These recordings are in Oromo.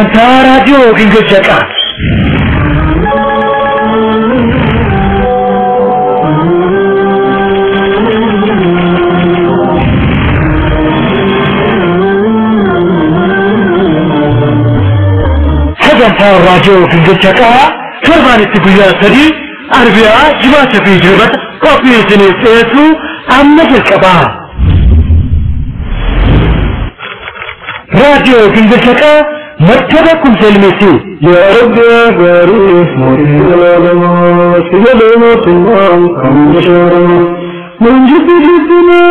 Sagantaa raadiyoo Gingilchaa Qaa. Sagantaa raadiyoo Gingilchaa Qaa torbaanitti guyyaa sadii Arbiyaa, Jimaata fi Dilbata qophii isiniif dhiyeessu amma jalqabaa. Raadiyoo Gingilchaa Qaa madda beekumsa ilmiiti. يا رب يا باري مريد العلماء سيدنا الله كم بشارنا من جد جدنا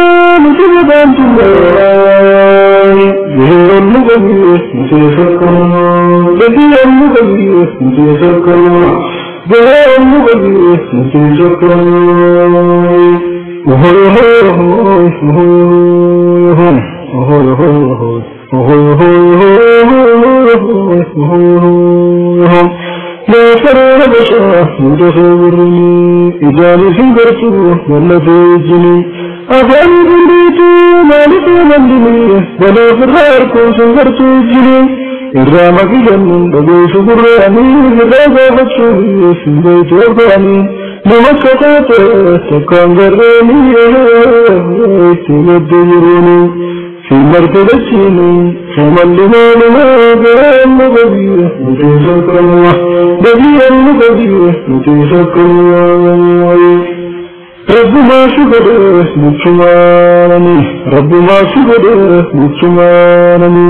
متبدا الله زهر المغيث متشكرنا بديع المغيث متشكرنا زهر المغيث متشكرنا وهو هو هو هو هو هو لا سرور بشر متصورني إجاني سنقرته ولا تيجني أفعل بنديتي مالك ومندني ولا فراركم سنقرته جني إرامك جنن بقيس قراني فرازة فتشوي سنبيت وفاني لمسكت تكان قراني تمد جروني في مرتبتيني فمن لما لما بأن بديه متشكر الله بديه بديه متشكر الله رب ما شكره متشمانني رب ما شكره متشمانني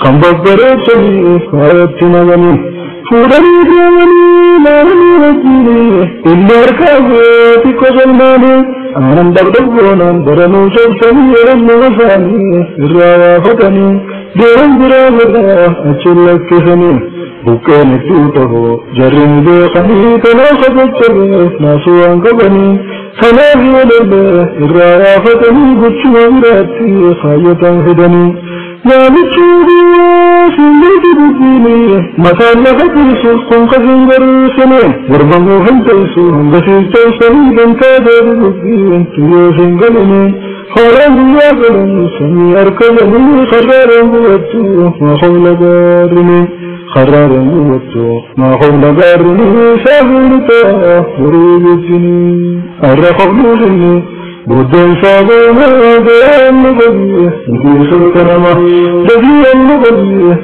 خمبرتني خايتنني فورني دمني مارني رجيني إلا أركابي كجلماني أنا دغدغونا درنو شمسني رمغفاني الرافتني ديرن برا أچلك كسني بكان توته جرم بقني تناخذ الشرف ناسوان قبني فلاهي ولله الرافتني بتشو براتي خايتا هدني يا بتشوري سندي بتيني مثلا لفتي سقم خزين برسني وربما هنتيسو هندسي تيسني بنتادر بتين تيوسن قلني خرم يا قلني سمي أركبني خرار بوتو ما حول بارني خرار بوتو ما حول بارني سافرتا وريبتني أرخبني بدن صابنا دام بديه متشكرنا بديه بديه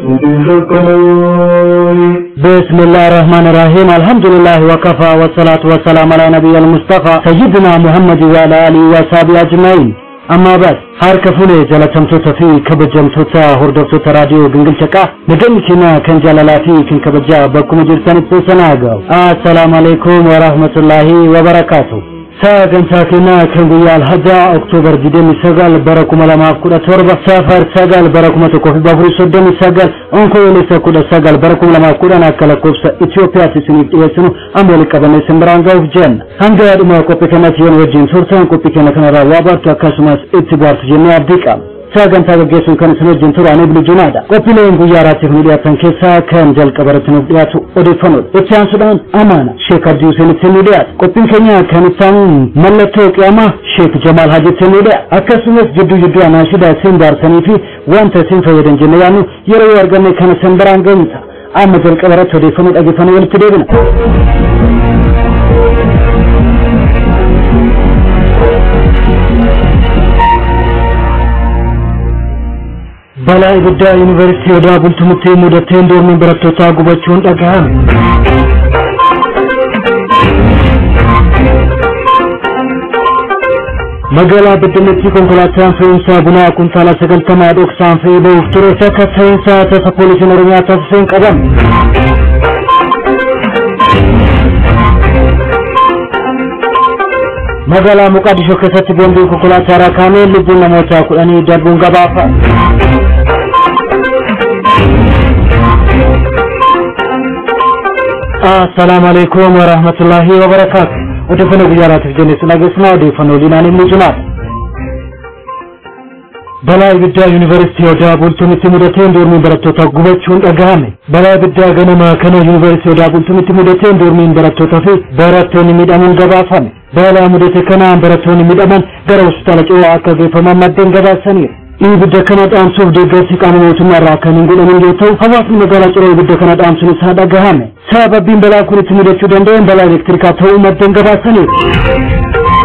متشكرنا. بسم الله الرحمن الرحيم. الحمد لله وكفى والصلاة والسلام على نبي المصطفى سيدنا محمد وعلى آله وصحبه أجمعين. أما بعد، harka fuune jalatamtoota fi kabajamtoota hordoftoota raadiyoo Gingilchaa Qaa naganni keenya kan jaalalaa fi kan kabajaa bakkuma jirtanitti sanaa ga'u. Assalaamu alaikum wa rahmatullahi wa barakaatuh. Sagantaa keenya kan guyyaa Alhajaa Oktoobar 29 bara 2017 Safar 9 bara 1439 Onkoloolessa 19 bara 2010 akka lakkoofsa Itoophiyaatti isiniif dhiyeessinu amma waliin qabannee isin biraan ga'uuf jenna. Hanga dhuma qophii kanatti yoon wajjin turtan qophii keenya kanarraa waa bartu akkasumas itti bohaartu jennee abdii qabna. Sagantaa gaggeessuun kan isin wajjin turu ani Iblu Junaadha. Qophiileen guyyaa har'aatiif nu dhiyaatan keessaa kan jalqaba irratti nuuf dhiyaatu odeeffannoodha. Itti aansuudhaan Amaana Sheek Abdii Huseenitti nu dhiyaata. Qophiin keenya kan itti aanu mallattoo qiyaamaa Sheek Jamaal Hajitti nu dhiyaata. Akkasumas jidduu jidduu anaashidaa isin baarsanii fi wanta isin fayyadan jennee yaadnu yeroo yoo arganne kan isin biraan geenyu ta'a. Amma jalqaba irratti odeeffannoo dhaggeeffannoo walitti deebina. Balaa ibiddaa yuunivarsiitii Odaa Bultumutti mudateen doormiin barattootaa gubachuun dhagahame. Magaalaa Beddelleetti konkolaataan fe'umsaa bunaa kuntaala 90 dhoksaan fe'ee ba'uuf ture sakatta'insa tasa poolisiin Oromiyaa taasiseen qabame. Magaalaa Moqaadishoo keessatti boombiin konkolaataa raakaamee lubbuun namoota 10 darbuun gabaafame. Assalaamu alaikum wa rahmatullahi wa barakaatuh. Odeeffannoo guyyaa har'aatiif jennee isin dhageessina. Odeeffannoo liinaan Ibnu Junaadha. Balaa ibiddaa yuunivarsiitii Odaa Bultumitti mudateen doormiin barattootaa gubachuun dhagahame. Balaa ibiddaa ganamaa kana yuunivarsiitii Odaa Bultumitti mudateen doormiin barattootaa fi barattoonni miidhamuun gabaafame. Balaa mudate kanaan barattoonni miidhaman gara hospitaala Coo'aa akka geeffaman maddeen gabaasaniiru. Ibidda kana dhaamsuuf deeggarsi qaama mootummaa irraa kan hin godhamin yoo ta'u, hawaasni magaalaa Ciroo ibidda kana dhaamsuun isaa dhagahame. Sababiin balaa kun itti mudachuu danda'een balaa elektirikaa ta'uu maddeen gabaasaniiru.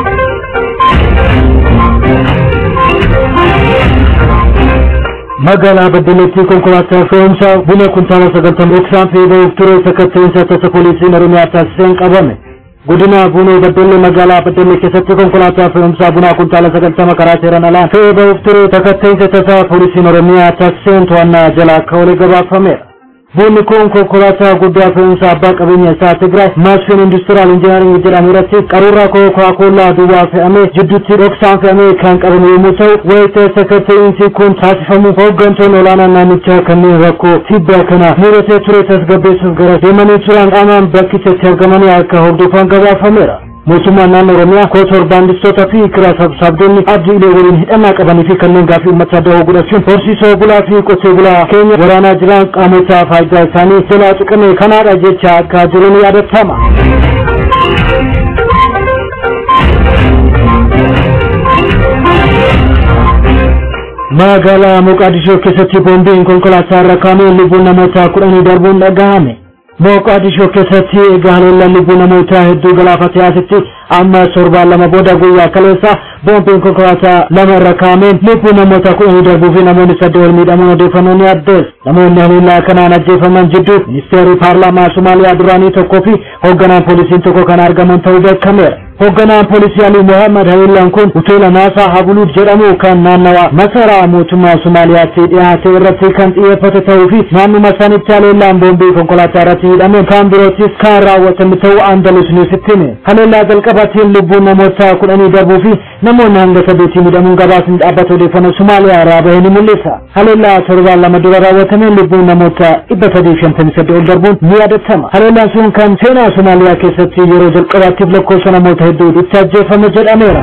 Magaalaa Baddaleetti konkolaataa fe'umsaa buna kuntaala 90 dhoksaan fe'ee ba'uuf ture sakatta'insa tasa poolisiin Oromiyaa taasiseen qabame. Godina Bunee Beddellee magaalaa Beddellee keessatti konkolaataa fe'umsaa bunaa kuntaala 90 karaa seeraan alaa fe'ee ba'uuf ture sakatta'insa tasaa poolisiin Oromiyaa taasiseen to'annaa jala akka oole gabaafameera. Bunni kun konkolaataa guddaa fe'umsa abbaa qabeenya isaa Tigraay Masfin Industrial Engineering jedhamu irratti qaruuraa Kookaa-Kollaa duwwaa fe'amee jidduutti dhoksaan fe'amee kan qabame yommuu ta'u, wayita sakatta'insi kun taasifamu hooggantoonni olaanaan naannichaa kanneen rakkoo tibba kana mudatee ture tasgabbeessuuf gara deemanii turan qaamaan bakkichatti argamanii akka hordofan gabaafameera. Mootummaan naannoo Oromiyaa kotorbaandistoota fi kiraa sassaabdonni Abdii Ilee waliin hidhannaa qabanii fi kanneen gaaffii uummataa dahoo godhachuun horsiisoo bulaa fi qotee bulaa keenya waraanaa jiran qaamota faayidaa isaanii jalaa tuqame kanaadha jecha akka jiru ni yaadatama. Magaalaa Moqaadishoo keessatti boombiin konkolaataa irra kaa'amee lubbuun namoota 10 darbuun dhagahame. Moqaadishoo keessatti egaa haleellaan lubbuu namoota hedduu galaafatee asitti amma torbaan 2 booda guyyaa kaleessa boombiin konkolaataa 2 irra kaa'ameen lubbuu namoota 10 darbuu fi namoonni 8 ol miidhamuun odeeffannoo ni addeessa. Namoonni haleellaa kanaan ajjeefaman jidduu ministeerri paarlaamaa Somaaliyaa duraanii tokkoo fi hoogganaan poolisiin tokko kan argaman ta'uu beekameera. Hoogganaan poolisii Alii Mohaammed haleellaan kun hoteela Naasaa Habuluud jedhamu kan naannawa masaraa mootummaa Somaaliyaatti dhiyaate irratti kan xiyyeeffate ta'uu fi naannuma sanitti haleellaan boombii konkolaataa irratti hidhameen kan birootis kan raawwatame ta'uu Andalus Newsitti hime. Haleellaa jalqabaatiin lubbuun namoota 10 darbuu fi namoonni hanga 8 miidhamuun gabaasni dhaabbata odeeffannoo Somaaliyaa irraa bahe ni mul'isa. Haleellaa torbaan 2 dura raawwatameen lubbuun namoota 358 ol darbuun ni yaadatama. Haleellaan sun kan seenaa Somaaliyaa keessatti yeroo jalqabaatiif lakkoofsa namoota hedduu itti ajjeefame jedhameera.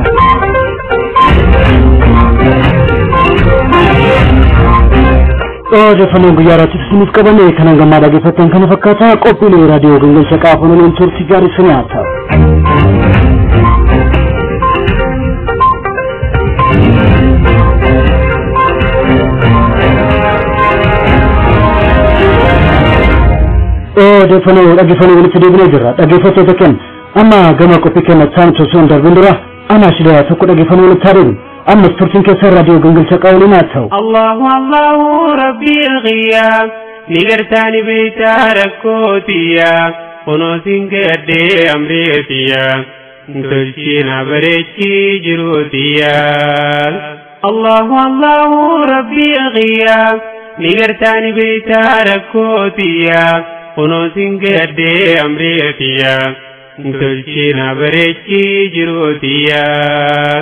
Odeeffannoon guyyaa irratti isiniif qabame kanan gammaa dhaggeeffattan kana fakkaata. Qophiilee raadiyoo Gingilcha Qaafoon waliin turtii gaarii isin haa ta'u. Odeeffannoo dhaggeeffannoo walitti deebinee jirra. Dhaggeeffattoota keenya amma gama qophii keenya isaan osoo hin darbin dura ana shida tokko dhaggeeffannoo walitti haa deebinu. Ammas turtiin keessan raadiyoo Gingilcha Qaawoliin haa ta'u. Allahu Allahu Rabbi al-Ghiyyaa ni gartaani beeytaa rakkootiyaa kunuunsin gadhee amreetiyaa tolchiina bareechii jiruutiyaa. Allahu Allahu Rabbi al-Ghiyyaa ni gartaani beeytaa rakkootiyaa kunuunsin gadhee amreetiyaa tolchiina bareechii jiruutiyaa.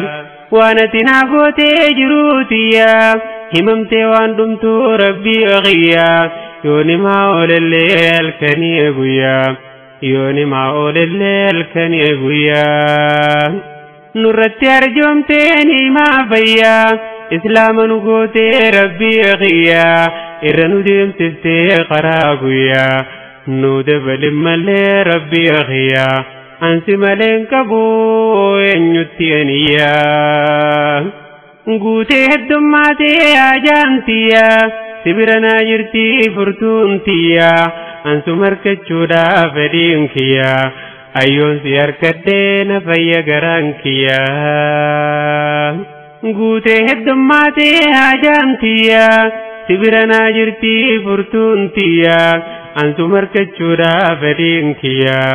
Waan ati naa gootee jiruutiyaa himamtee waan dhumtuu Rabbii al-Ghiyyaa yoo nimaa oolellee halkanii guyyaa yoo nimaa oolellee halkanii guyyaa. Nurratti arjoomtee nimaa fayyaa islaama nu gootee Rabbii al-Ghiyyaa irra nu deemsiftee karaa guyyaa nu dabalin malee Rabbii al-Ghiyyaa ansi malee hin qabu eenyutti aniyyaa. Guutee heddummaatee ajaantiyaa sibira naa jirti furtuuntiyaa ansuma harkachuudhaaf fedhiin kiyyaa ayyoon si harkadhee na fayya garaan kiyyaa. Guutee heddummaatee ajaantiyaa sibira naa jirti furtuuntiyaa ansuma harkachuudhaaf fedhiin kiyyaa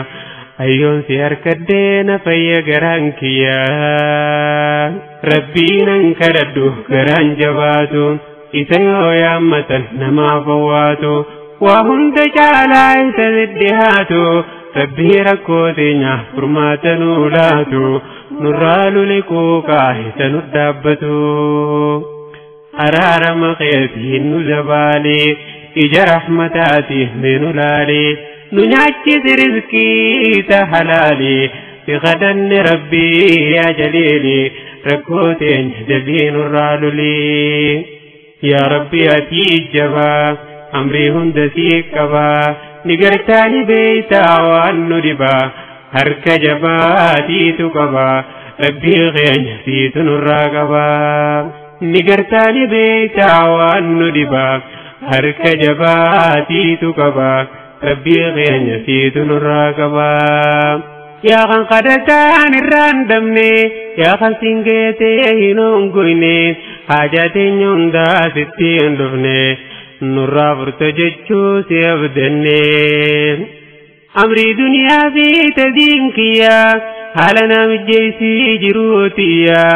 ayyoon si harkadhee na fayya garaan kiyyaa. Rabbiin an kadhadhu garaan jabaatu isa yoo yaammatan namaaf owwaatu waa hunda caalaa isa dhidhihaatu Rabbii rakkoo teenya furmaata nuu laatu nurraa lole quuqaa isa nu dhaabbatu. Araarama keetiin nu dabaali ija rahmataatiin mee nu laali nu nyaachisi rizqii isa halaali si kadhanne Rabbii yaa jaliili rakkoo teenya dafii nurraa loli. Yaa Rabbi ati jabaa amrii hunda sii qabaa ni gartaani beeytaa waan nu dhibaa harka jabaatiitu qabaa Rabbii keenya siitu nurraa qabaa. Ni gartaani beeytaa waan nu dhibaa, harka jabaatiitu qabaa, Rabbii keenya siitu nurraa qabaa. Yaa kan kadhataan irraan damne, yaa kan singeetee hin hongoyne, haajaa teenya hundaa sitti hin dhufne, nurraa furta jechuu si abdanne. Amrii duniyaa fi tadiin kiyyaa, haala naa mijjeessii jiruutiyyaa,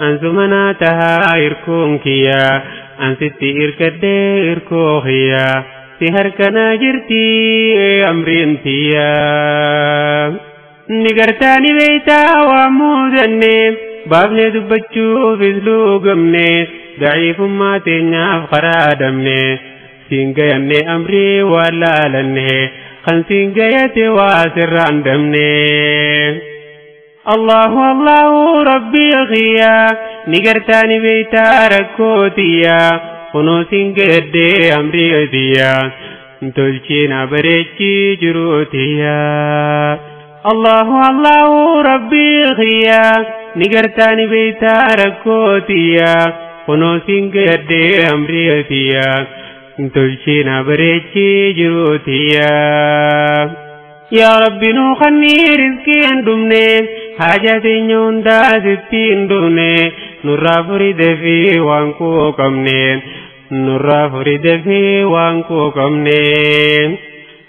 ansuma naa tahaa hirkoon kiyyaa, ansitti hirkadhee hirkoo kiyyaa, si harkanaa jirti amriin tiyyaa. Ni gartaani beeytaa waan muudanne, baafnee dubbachuufis luugamne, daciifummaa teenyaaf karaa dhabne, siin gayanne amrii waan laalanne, kan siin gayate waa sirraan dhabne. Allahu Allahu Rabbii kiyyaa, ni gartaani beeytaa rakkoo tiyyaa, kunoo siin gayaddee amrii tiyyaa, tolchiina bareechii jiruu tiyyaa. Allahu Allahu Rabbii kiyyaa, ni gartaani beeytaa rakkoo tiyyaa, kunoo siin gayaddee amrii tiyyaa, tolchiina bareechii jiruu tiyyaa. Yaa Rabbi nuu kannii rizqii hin dhumne, haajaa teenya hundaa sitti hin dhumne, nurraa furii dafii waan koo qabne, nurraa furii dafii waan koo qabne.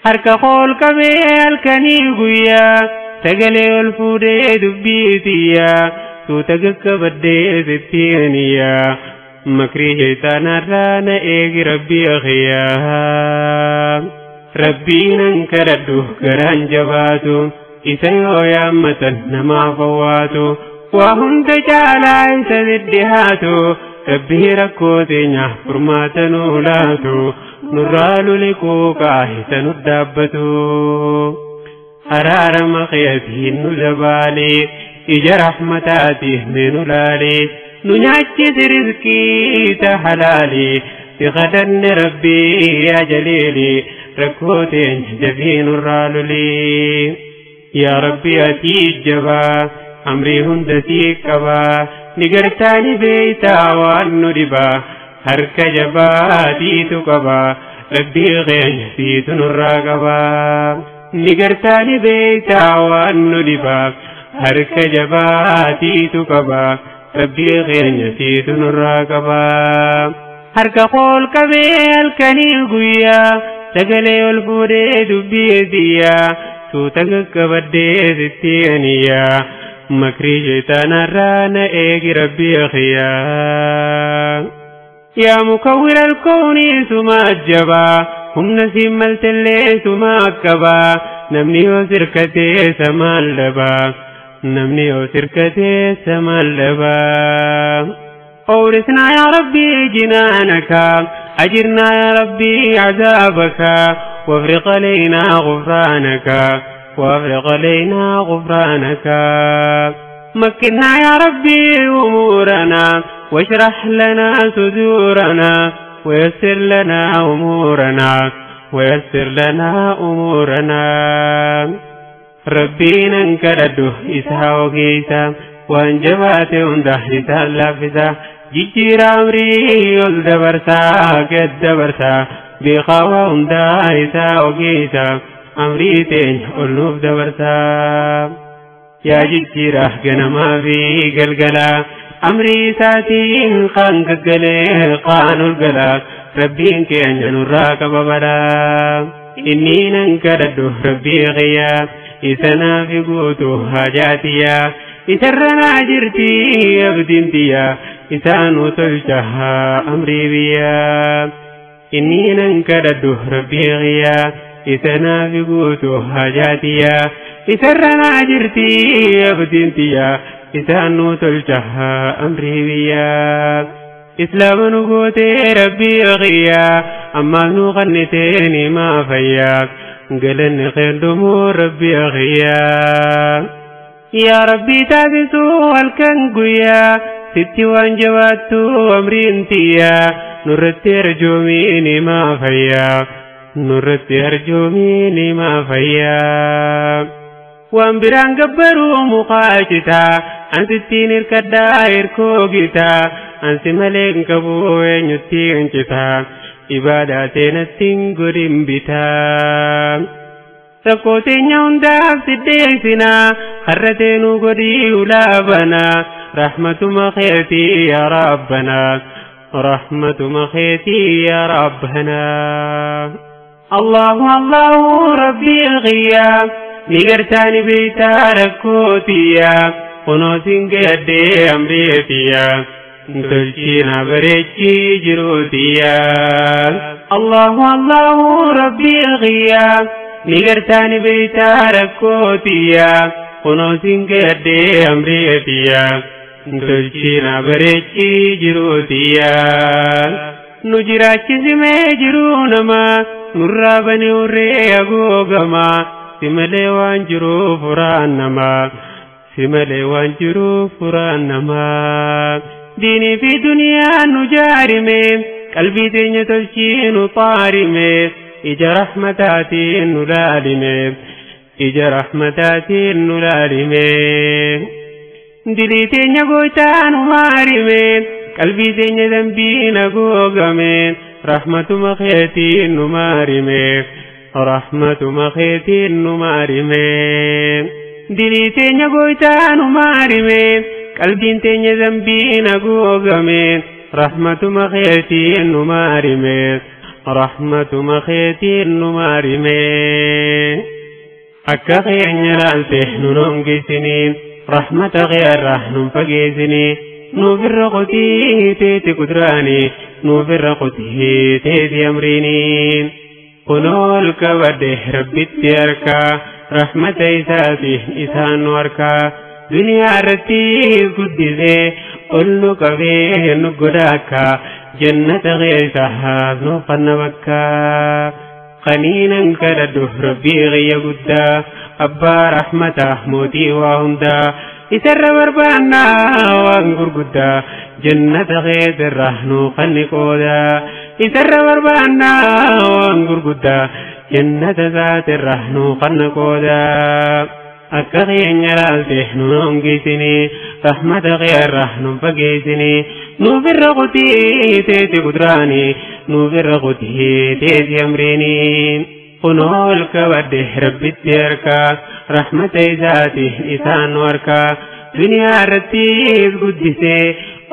Harka kool qabee halkanii guyyaa, sagalee ol fuudhee dubbii tiyyaa, suuta gaggabadhee sitti hiniyaa, makrii shayxaanarraa na eegi Rabbii kiyyaa. Rabbii nan kadhadhu garaan jabaatu, isa yoo yaammatan namaaf owwaatu, waa hunda caalaa isa dhidhihaatu, Rabbii rakkoo teenya furmaata nuu laatu, nurraa lole quuqaa isa nu dhaabbatu. Araarama keetiin nu dabaalee, ija rahmataatiin nu laalee, nu nyaachisi rizqii ta halaalee, si kadhanne Rabbii yaa jaliilee, rakkoo teenya dafii nurraa lolee. Yaa Rabbi ati jabaa, amrii hunda sii qabaa, ni gartaani beeytaa waan nu dhibaa, harka jabaatiitu qabaa, Rabbii keenya siitu nurraa qabaa. Ni gartaani beeytaa waan nu dhibaa, harka jabaatiitu qabaa, Rabbii keenya siitu nurraa qabaa. Harka kool qabee halkanii guyyaa, sagalee ol fuudhee dubbii tiyyaa, suuta gaggabadhee sitti hiniyaa, makrii shayxaanarraa na eegi Rabbii kiyyaa. Yaa mukawwira alkoonii suma ajjabaa, humna siin maltellee suma akkabaa, namni yoo sirkatee samaan dhabaa, namni yoo sirkatee samaan dhabaa. أورثنا يا ربي جنانك، أجرنا يا ربي عذابك، وافرق علينا غفرانك، وافرق علينا غفرانك. مكنا يا ربي أمورنا، واشرح لنا صدورنا، ويسر لنا أمورنا، ويسر لنا أمورنا. ربي ننكرده إسها وكيسا، waan jabaate hunda isaan laaffisa, jijjiira amrii ol dabarsaa gad dabarsaa, beekaa waa hundaa isaa ogeessa, amrii teenya ol nuuf dabarsaa. Yaa jijjiira ganamaa fi galgalaa, amrii isaatiin kaan gaggalee kaan ol galaa, Rabbiin keenya nurraa qaba balaa. Inni nan kadhadhu Rabbii kiyyaa, isa naaf guutu haajaatiyyaa, isarra naa jirti abdiin tiyyaa, isaanuu tolcha amrii biyyaa. Inni nan kadhadhu Rabbii kiyyaa, isa naaf guutu haajaatiyyaa, isarra naa jirti abdiin tiyyaa, isaanuu tolcha amrii biyyaa. Islaama nu gootee Rabbii kiyyaa, ammaas nu qannitee ni maafayyaa, galanni qeendumoo Rabbii kiyyaa. Yaa Rabbii taasisuu halkan guyyaa, sitti waan jabaattu amriin tiyyaa, nurratti arjoomii ni maafayyaa, nurratti arjoomii ni maafayyaa. Waan biraan gabbaruu mukaa citaa, an sittiin hirkadhaa hirkoo gitaa, Ansi malee hin qabu eenyutti hin citaa ibaadaa teenatti hin godhin bitaa. Rakkoo teenya hundaaf siddeessinaa har'a teenuu godhii ulaabanaa rahmatuma keetii yaa rabbanaa rahmatuma keetii yaa rabbanaa. Allahu Allahu rabbii qiyyaa ni gartaani beeytaa rakkootiyaa kunoo sin gaddee amreetiyaa. تلچینا بریچی جروتیا الله الله ربی غیا نگرتانی بیتا رکوتیا کنو سنگدے امریتیا تلچینا بریچی جروتیا نجراچ سمے جرونما نرابنی ورے اگوگما سملے وانجرو فرانما سملے وانجرو فرانما ديني في دنيا نجارمي قلبي تنيا تلشين طارمي إجا رحمتاتي نلالمي إجا رحمتاتي نلالمي دلي تنيا قوتان مارمي قلبي تنيا ذنبي نقوغمي رحمة مخيتي نمارمي رحمة مخيتي نمارمي دلي تنيا قوتان مارمي قلبي تنيا ذنبي نقوغمي رحمة مخيتي نمارمي رحمة مخيتي نمارمي أكا خيرن لالته ننقسني رحمة غير رحن فقيسني نوفر قتي تيتي قدراني نوفر قتي تيتي أمريني قنول كبده ربي التركا رحمة إساتي إسان وركا دنيا رتي قدسي قلو كبيه نقداكا جنة غيثها نوفن بكا قنينا كرده ربي غي قدا أبا رحمته موتي وهندا إسر بربانا وانقر قدا جنة غيث الرهن قنقودا إسر بربانا وانقر قدا جنة ذات الرهن قنقودا akka keenya laalte nu hongisini rahmata keerra nu fageessini nuuf irra qutii teeti kudraani nuuf irra qutii teeti amriini kunoo ol qabadhe rabbitti harkaa rahmata isaati isaan nu harkaa duniyaa irrattis guddisee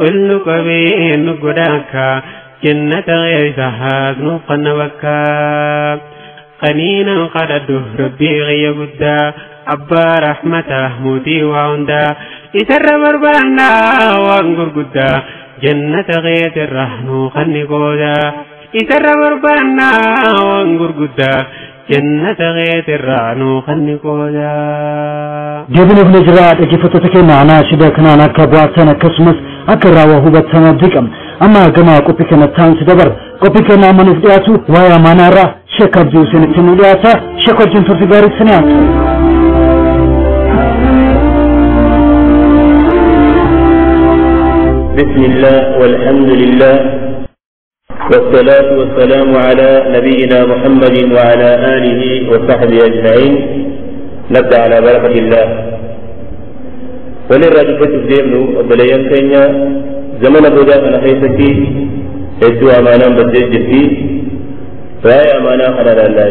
ol nu qabee nu godha jannata keessaas nuuf kanna bakkaa qaniinan qadhadhu rabbii qiyya guddaa أبا رحمته موتي وعندا إسر بربانا وانقر قدا جنة غيت الرهن خنقودا إسر بربانا وانقر قدا جنة غيت الرهن خنقودا جبن ابن جراد اجفتتك معنا شبكنا نكبواتنا كسمس أكرا وهبتنا ديكم أما كما قبكنا تانس دبر قبكنا من فدياتو ويا منارة شكر جوسين تنولياتا شكر جنتو تغاري سنياتا. بسم الله والحمد لله والصلاة والسلام على نبينا محمد وعلى آله وصحبه أجمعين. نبدأ على بركة الله. وللرجل ديمنو وبليان كينيا زمن بودا أنا حيثتي إدو أمانا بدل في رأي أمانا على الله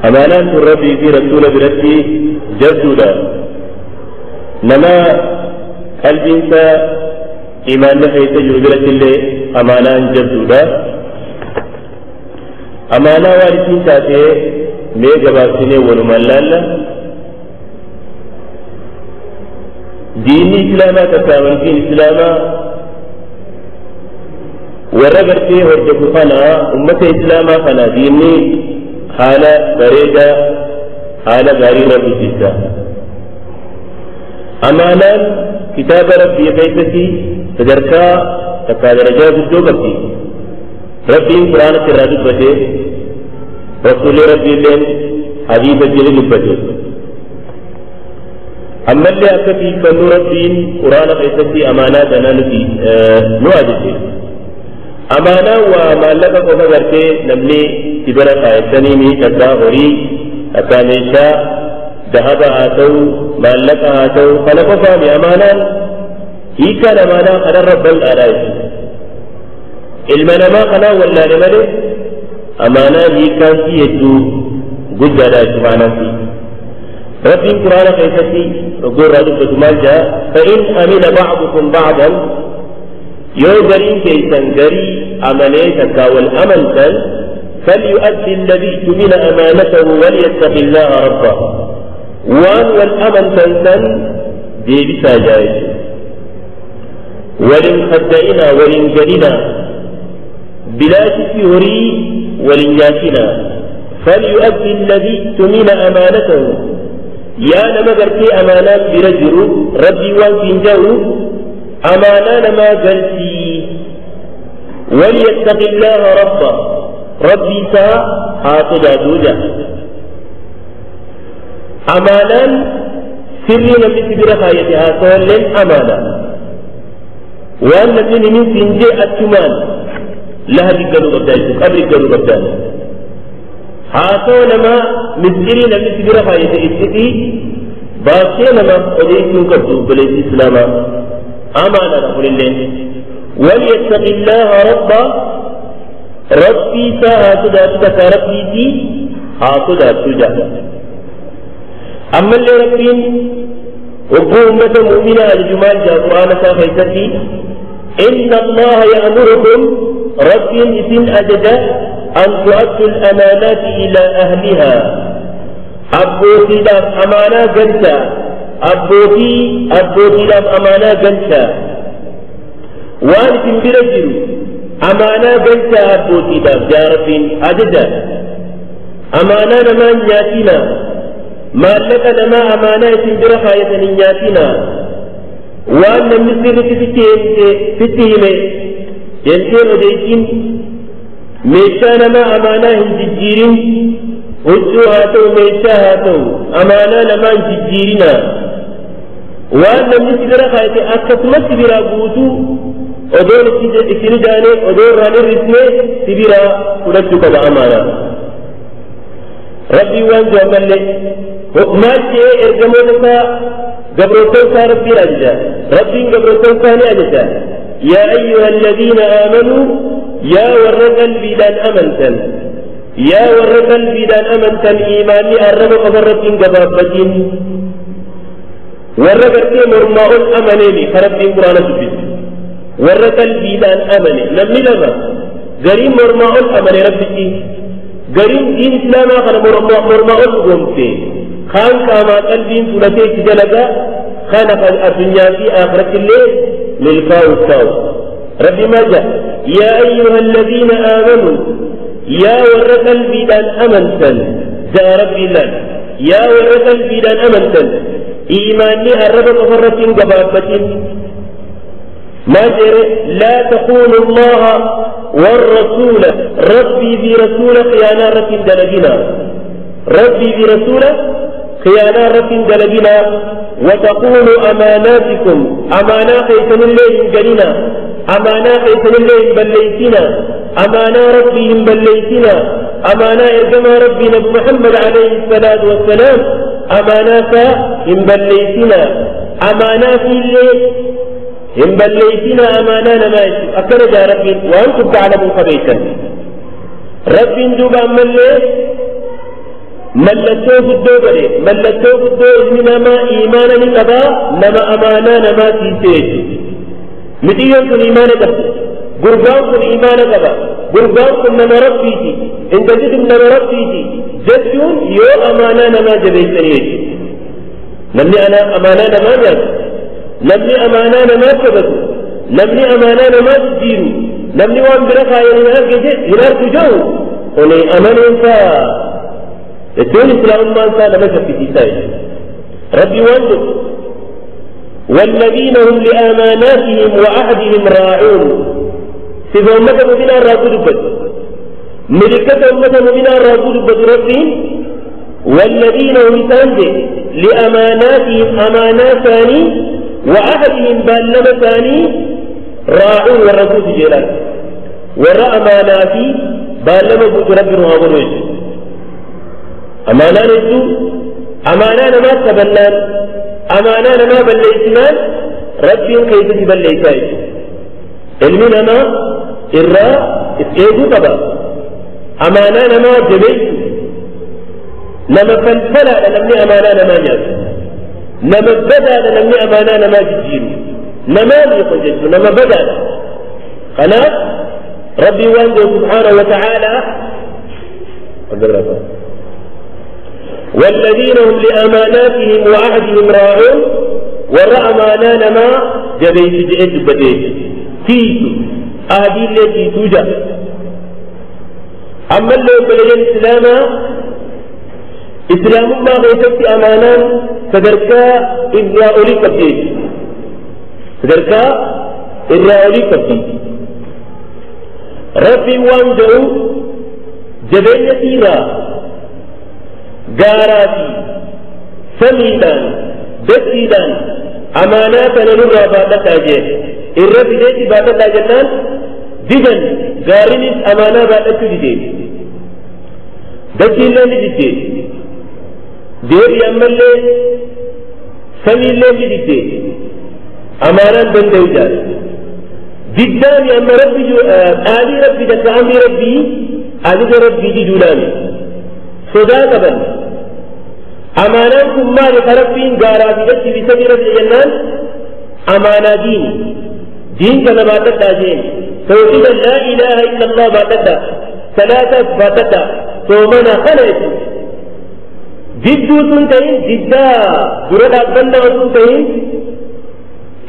أمانا ربي في رسول برتي جسدا نما قلبك إيمان حيث جرجرة اللي أمانا جبدودا أمانا وارثين تاتي مي جباسيني ونمالالا ديني إسلاما تساوانتين إسلاما ورغرتي هرجفنا أمة إسلاما فنا ديني حالة بريدة حالة غاري ربي جدا أمانا كتاب ربي قيستي تدركا تقادر جاز الدوبتي ربي قرآن ترادت بته رسول ربي لين حديث جلد بته أما اللي أكفي فنو ربي قرآن قيستي أمانة دنانتي نواجهتي أمانة وما لك قوم غرتي نمني تبرا قائدني مي تتا غري أتانيشا ذهب آتو مالك آتو خلق فامي أمانا Hiikaan amaanaa kanarra bal'aadha jechuudha. Ilma namaa kanaa wallaale malee amaanaa hiikaan si hedduu guddaadha jechuudha maanaan si. Rabbiin Quraana keessatti roggoo irraa dubbatu maal jedha? Fa'in amina ba'dukum ba'dan, yoo gariin keessan garii amanee takkaa wal amantan, فليؤدي الذي اؤتمن أمانته وليتق الله ربه. وان والأمن تنسن ديبسا جايز ولن خدئنا ولن جلنا بلا تسهري ولن ياتنا. فليؤدي الذي اؤتمن أمانته، يا نما قرتي أمانات برجل ربي وان كنجو أمانا نما قلتي، وليتق الله ربه، ربي سا حاصدا دوجا. أمانا سري نمي سبير خايتها سولن أمانا وأن نمي من سنجي أتمان لها دقلو قبدان قبل قلو قبدان حاصو لما مسيري نمي سبير خايتها إتتي باقي لما أديتون كبدو بليس إسلاما أمانا نقول الله وليتق الله ربه، ربي سا حاصدا تك ربي تي حاصدا تجا. أما اللي ربين وقو أمة مؤمنة الجمال جاء قرآن ساخيتي إن الله يأمركم، ربين إذن أجد أن تؤدوا الأمانات إلى أهلها. أبوتي لام أمانة جنتا، أبوتي لام أمانة جنتا، وأنتم برجل أمانة جنتا أبوتي لام جاء ربين أجد أمانة نما نياتنا ما لك نما أمانة تنبر خاية نياتنا وأن مصر فتهم ينتين وديتين ميشا نما أمانة هنججيرين هجو هاتو ميشا هاتو أمانة نما هنججيرنا وأن مصر خاية أكتمت برا قوتو أدور إسنجاني أدور راني رسمي سبرا فلتك بأمانة. ربي وان جمال ما شيء إرجمونك قبرتون ربي أجدا، ربي قبرتون ثاني أجدا. يا أيها الذين آمنوا يا ور قلبي لن أمنتن، يا ور قلبي لن أمنتن إيماني الرب قبرتين قبابتين ور قلبي مرماء أمنيني فربي قرآن سبيل ور قلبي لن أمني لم لما قريم مرماء أمني ربي قريم دين إسلاما خنا مرماء قمتي خان كما قلبين فلتي جلقا خان الدنيا في آخرة الليل للفاو التاو. ربي ما جاء يا أيها الذين آمنوا يا ور قلبي لن أمنتن جاء ربي لن يا ور قلبي لن أمنتن إيماني الرب قفرة قبابة ما جرى لا تخونوا الله والرسول، ربي برسول خيانة دلقنا، ربي برسول خيانة دلقنا، وتقولوا أماناتكم أمانة خيسن الله جننا، أمانة خيسن الله بليتنا، أمانة ربهم بليتنا، أمانة إرجما ربنا محمد عليه الصلاة والسلام أمانة هم بليتنا، أمانة في الليل هم بليتنا أمانة نمائش أكرج ربي وأنتم تعلمون خبيثا. ربي دوبا من الليل ملتو guddoo godhe mallattoo guddoo ilmi namaa iimaana ni qabaa nama amaanaa namaa tiisee jechuudha. Mixiyyoon kun iimaana qabdi, gurbaan kun iimaana qaba, gurbaan kun nama rabbiiti, intalli kun nama rabbiiti jechuun yoo amaanaa namaa jabeessanii jechuudha. Namni amaanaa namaa nyaatu, namni amaanaa namaa qabatu, namni amaanaa namaa jijjiiru, namni waan bira kaayan hin argu jiru kuni amanuunsaa الدين الإسلام ما كان مذهب في سائل ربي وانجب. والذين هم لأماناتهم وعهدهم راعون، سيف أمة مبينا راقود بد ملكة أمة مبينا راقود بد ربهم. والذين هم تنجي لأماناتهم أمانات ثاني وعهدهم بالنبى ثاني راعون والرسول جلال ورأى أماناتي بالنبى ربي رهابون وجه أمانة نجو أمانة ما تبنان أمانة ما بليتمان Rabbiin keessatti balleessaa jechuudha. Ilmi namaa irraa if eeguu qaba. Amaanaa namaa jabeessu. Nama falfalaadha namni amaanaa namaa nyaatu. Nama badaadha namni amaanaa namaa jijjiiru. Namaa miiqu jechuudha, nama badaadha. Kanaaf Rabbiin waan jedhu subhaanahu wa ta'aalaa والذين هم لأماناتهم وعهدهم راعون ورأى أمانانا ما جبيت جئت بديت تيتو أهدي التي توجد. أما اللي بلغ الإسلام إسلام ما غيثت أمانا فدركا إذا أولي كبديت فدركا إذا أولي كبديت. ربي وانجو جبين تيرا غاراتي سميدان دسيدان أماناتنا نرى بعدك أجل الرب ديتي بعدك أجلان ديدن غارنس أمانة بعدك ديدي دسيلان ديدي ديري أمالي سميلان ديدي أمانة بندوجات ديدان أما ربي آلي ربي دك أمي ربي آلي ربي دي جولاني صداقة بن أماناتكم مالك ربين غاراتي دتي بسبيل الجنان أمانة دين دين كما باتتا جين توحيد لا إله إلا الله باتتا ثلاثة باتتا تومنا خلت جدو سنتين جدا درد أبنا سنتين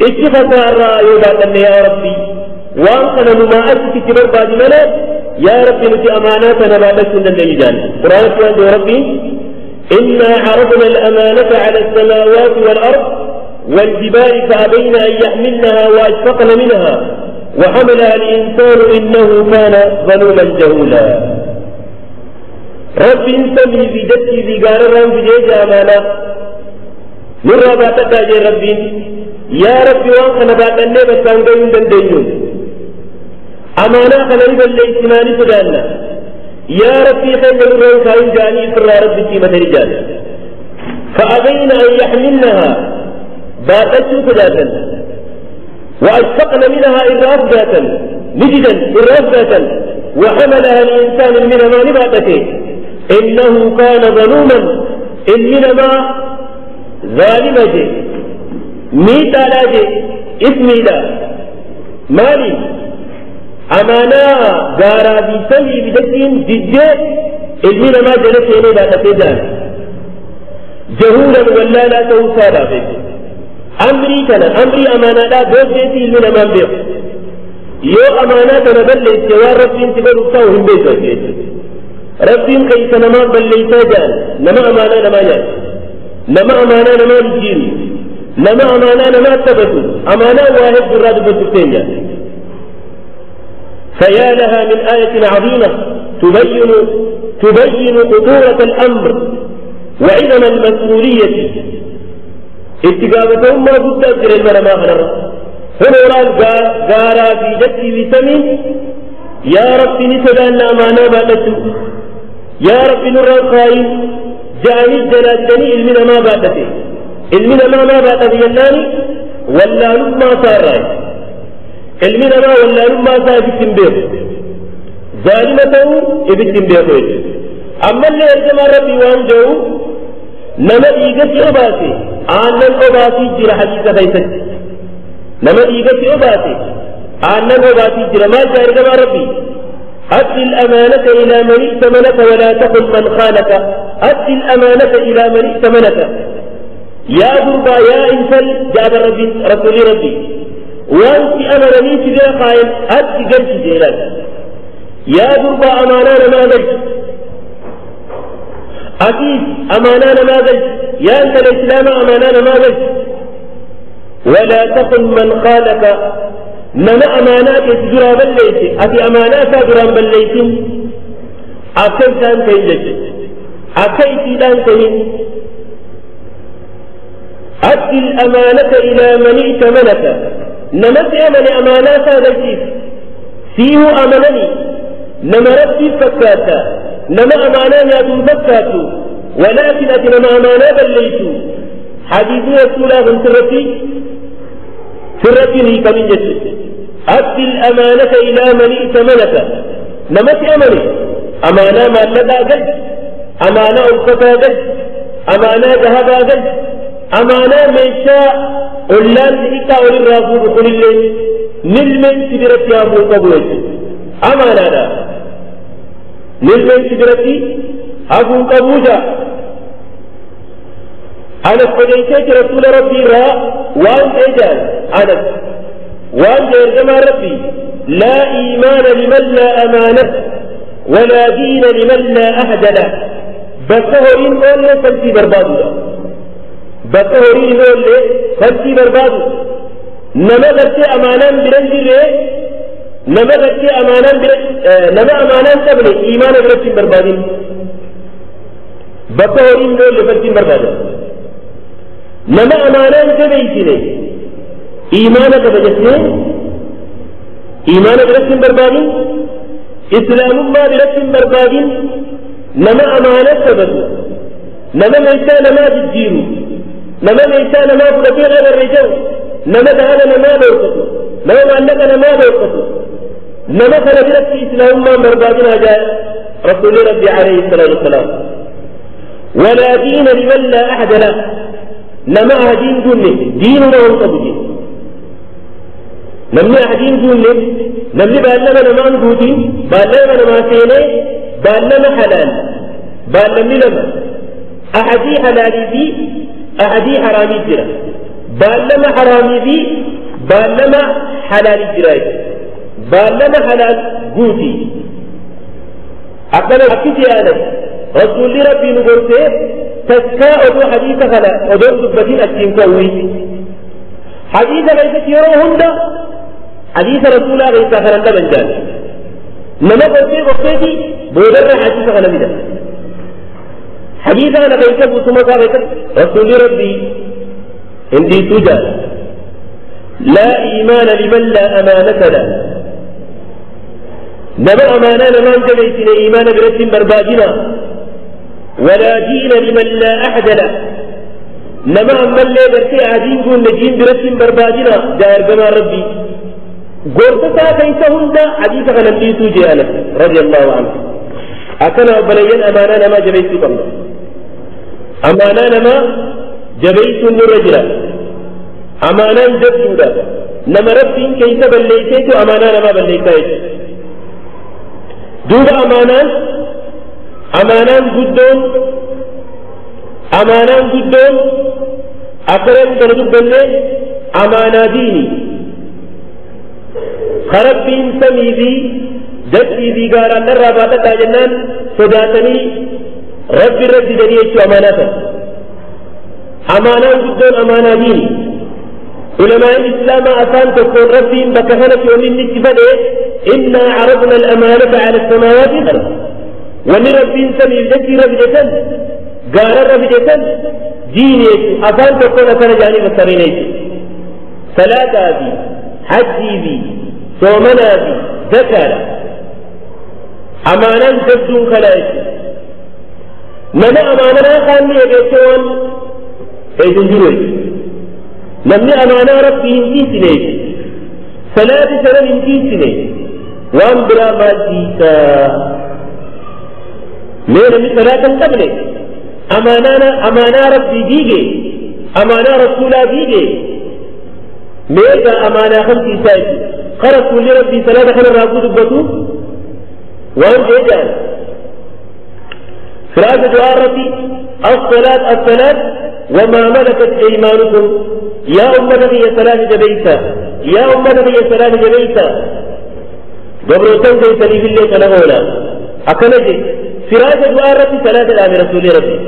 اتخذها يوباتن يا ربي وانقنا ما أشتي تبر باجمنا يا ربي نتي أماناتنا باتنا النجدان قرآن يا ربي إنا عرضنا الأمانة على السماوات والأرض والجبال فأبين أن يحملنها وأشفقن منها وحملها الإنسان إنه كان ظلوما جهولا. ربي انسمي في جدتي في قارران في جيج أمانة نرى باتتا جي ربي يا ربي وانقنا باتنا بسان قيم دندنيون أمانة خلال الليسماني سدانا يا ربي خير الرؤوس جاني سر ربي قيمة رجال فأبين أن يحملنها باتت ذاتا وأشفقن منها إراف ذاتا نجدا إراف ذاتا وحملها الإنسان من ما نباتته إنه كان ظلوما إنما ظالمة ميتا لاجي إثمي لا مالي أمانا غارا بسمي بدكين جدي إلمي لما جلس إليه لا تتجان جهولا ولا لا توسالا بك أمري كان أمري أمانا لا دوجيتي إلمي لما بيق يو أمانا تنبلي سوار ربي انتبه وهم بيتو ربي كيس نما بلي تجان نما أمانا نما جان نما أمانا نما نجيري نما أمانا نما تبتو أمانا واحد براد بسكتين جان. فيا لها من آية عظيمة تبين خطورة الأمر وعظم المسؤولية. اتقابتهم ما بد أجر المرمى خنر هنوران غارا في جدي بسمي يا ربي نسدان أمانا باتتو يا ربي نرى الخائن جاني جلالتني المنا ما باتتي المنا ما باتتي يلاني ولا لما صار المنا ما ولا لما صار بالتنبيه ظالمته بالتنبيه. أما اللي يرجم ربي وانجو نما إيجتي أباسي آنن أباسي جرى حديثة فيست نما إيجتي أباسي آنن أباسي جرى ما جاء ربي أدي الأمانة إلى من ائتمنك ولا تخن من خانك. أدي الأمانة إلى من ائتمنك يا دربا يا إنسان جاب ربي رسولي ربي وأنت أمرني تبيع خائن أدي جلس جيلان يا دربا أمانة ما جلس أكيد أمانة ما جلس يا أنت الإسلام أمانة ما جلس ولا تخن من خانك. نما أمانات تجرى بليت أتي أمانات تجرى بليت أكيد كان تنجج أكيد كان تنجج. أدي الأمانة إلى من ائتمنك نما تأمن أمانات هذا فيه أمنني نما ربي فكاتا نما أمانات يا فكاتو ولكن أتي نما أمانات بليت حديث رسول الله سرتي Sirratti hin hiikamin jechuudha. Addi al-amaanata ilaa man i'tamanaka. Namatti amane amaanaa maallaqaa galchi, amaanaa uffataa galchi, amaanaa dahabaa galchi, amaanaa meeshaa ollaan xixiqqaa walirraa fuudhu kunillee nilmeen si biratti hafuu qabu jechuudha. Amaanaadha. Nilmeen si biratti hafuu qabuu jaa. Anas odeysee rasuula rabbii irraa waan ta'e jaal Anas waan ta'e ergamaa rabbii laa iimaana liman laa amaanata walaa diina liman laa ahda lah. Bakka horiin oolle faltii barbaadudha. Bakka horiin hin oolle faltii barbaadu. Nama gartee amaanaan bira hin jirre, nama gartee amaanaan bira, nama amaanaan qabne iimaana biratti hin barbaadin. Bakka horiin hin oolle faltii hin barbaadan. Nama amaanaan jabeessine iimaana qaba jettee iimaana biratti hin barbaadin, islaamummaa biratti hin barbaadin. Nama amaana qabatu, nama meeshaa namaa jijjiiru, nama meeshaa namaa fudhatee agarre jiru, nama dahaba namaa dhoorkatu, nama maallaqa namaa dhoorkatu, nama kana biratti islaamummaan barbaadin haja rasuulli rabbi alayhi salaatu wassalaam. Walaa diina liman laa ahada lah. Nama ahadiin guunne diinuma hin qabu jedhe. Namni ahadiin guunne, namni baallama namaan guutin, baallama namaa seenee baallama halaal, baallamni lama ahadii halaalii fi ahadii haraamii jira. Baallama haraamii fi baallama halaalii jira. Baallama halaal guuti. Akkana akkisi aanas rasuulli rabbii nu gorsee takkaa oduu hadiisa kana odoon dubbatin achiin ka'uwi. Hadiisa keessatti yeroo hunda hadiisa rasuulaa keessaa kanan dhaban jaal. Nama gorsee gorseeti boodarra hadiisa kana fida. Hadiisa kana keessa guutummaa isaa keessatti rasuulli rabbii hin dhiisuu jaal. Laa iimaana liman laa amaanata lah. Nama amaanaa namaan jabeessine iimaana biratti hin barbaadina. ولا دين لمن لا أحد له. نما أما اللي برتي عدين قول نجين برتي بربادنا دار جمال ربي قرطتا كيس هندا حديث غنم ديتو جيانا رضي الله عنه. أكنا أبليين أمانا نما جبيتو قمنا أمانا نما جبيتو الرجل أمانا جبتو دا نما ربي كيس بليتيتو أمانا نما بليتيتو دوب أمانا amaanaan guddoon, amaanaan guddoon akkanan kana dubbanne amaanaa diini ka rabbiin samii fi dachii fi gaaraan narraa baadhadhaa jennaan sodaatanii rabbi irra didanii jechuu amaanaa sana. Amaanaan guddoon amaanaa diini. Ulamaa'in islaamaa afaan tokkoon rabbiin bakka kanatti wanni inni itti fedhe innaa caradna al-amaanata ala samaawaati wal ard. Wanni rabbiin samiif dachii irra fide san gaara irra fide san diini jechuudha. Afaan tokkoon akkana jedhanii fassareen jechuudha. Salaataa fi hajjii fi soomanaa fi zakaadha. Amaanaan jabduun kana jechuudha. Nama amaanaa kaanni eegeessee waan eeguun jiru jechuudha. Namni amaanaa rabbii hin dhiisine jechuudha. Salaati sanan hin dhiisine waan biraa maal dhiisaa? Mee namni salaata hin qabne amaanaa rabbii diige, amaanaa rasuulaa diige, meeqa amaanaa kamti isaa jechuudha. Ka rasuulli rabbii salaata kanarraa dubbatu waan ta'e jedhan. Firaasa du'aa irratti as-salaat as-salaat wamaa malakat aymaanukum yaa ummata kiyya salaata jabeeysa, yaa ummata kiyya salaata jabeeysa, gabrootan keessaniifillee kana oola. Akkana jedhe firaasa du'aa irratti salaata dhaabe rasuulli rabbii.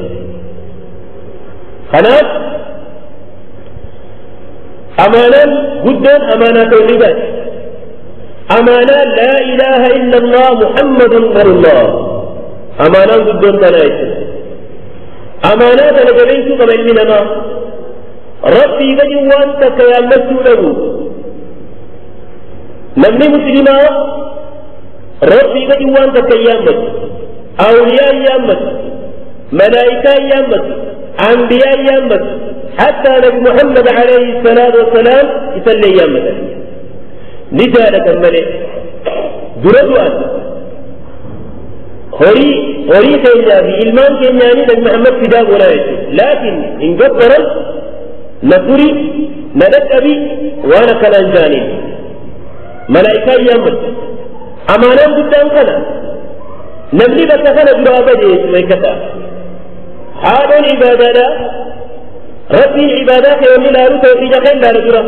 Kanaaf amaanaan guddoon amaanaa tawhiidaati. Amaanaa laa ilaaha illa allah muhammadun rasulullah. Amaanaan guddoon tanaa jechuudha. Amaanaa kana jabeessuu qaba ilmi namaa. Rabbii gadi waan takka yaammachuu dhabu. Namni muslimaa rabbii gadi waan takka yaammatu. Awliyaa yaammatu. Malaayikaa yaammatu. أنبياء يامت حتى نبي محمد عليه الصلاة والسلام يسلي يامت نجالة الملك درجوان هوري هوري كينا في إلمان كينياني نبي محمد فداء ولا، لكن إن قدر نفري ندك أبي وأنا كلام جاني ملائكة يامت أمانة قدام كنا نملي بس كنا جرابة ميكتا حال عبادة ربي العبادات يوم لا توحيد خير لا رجلا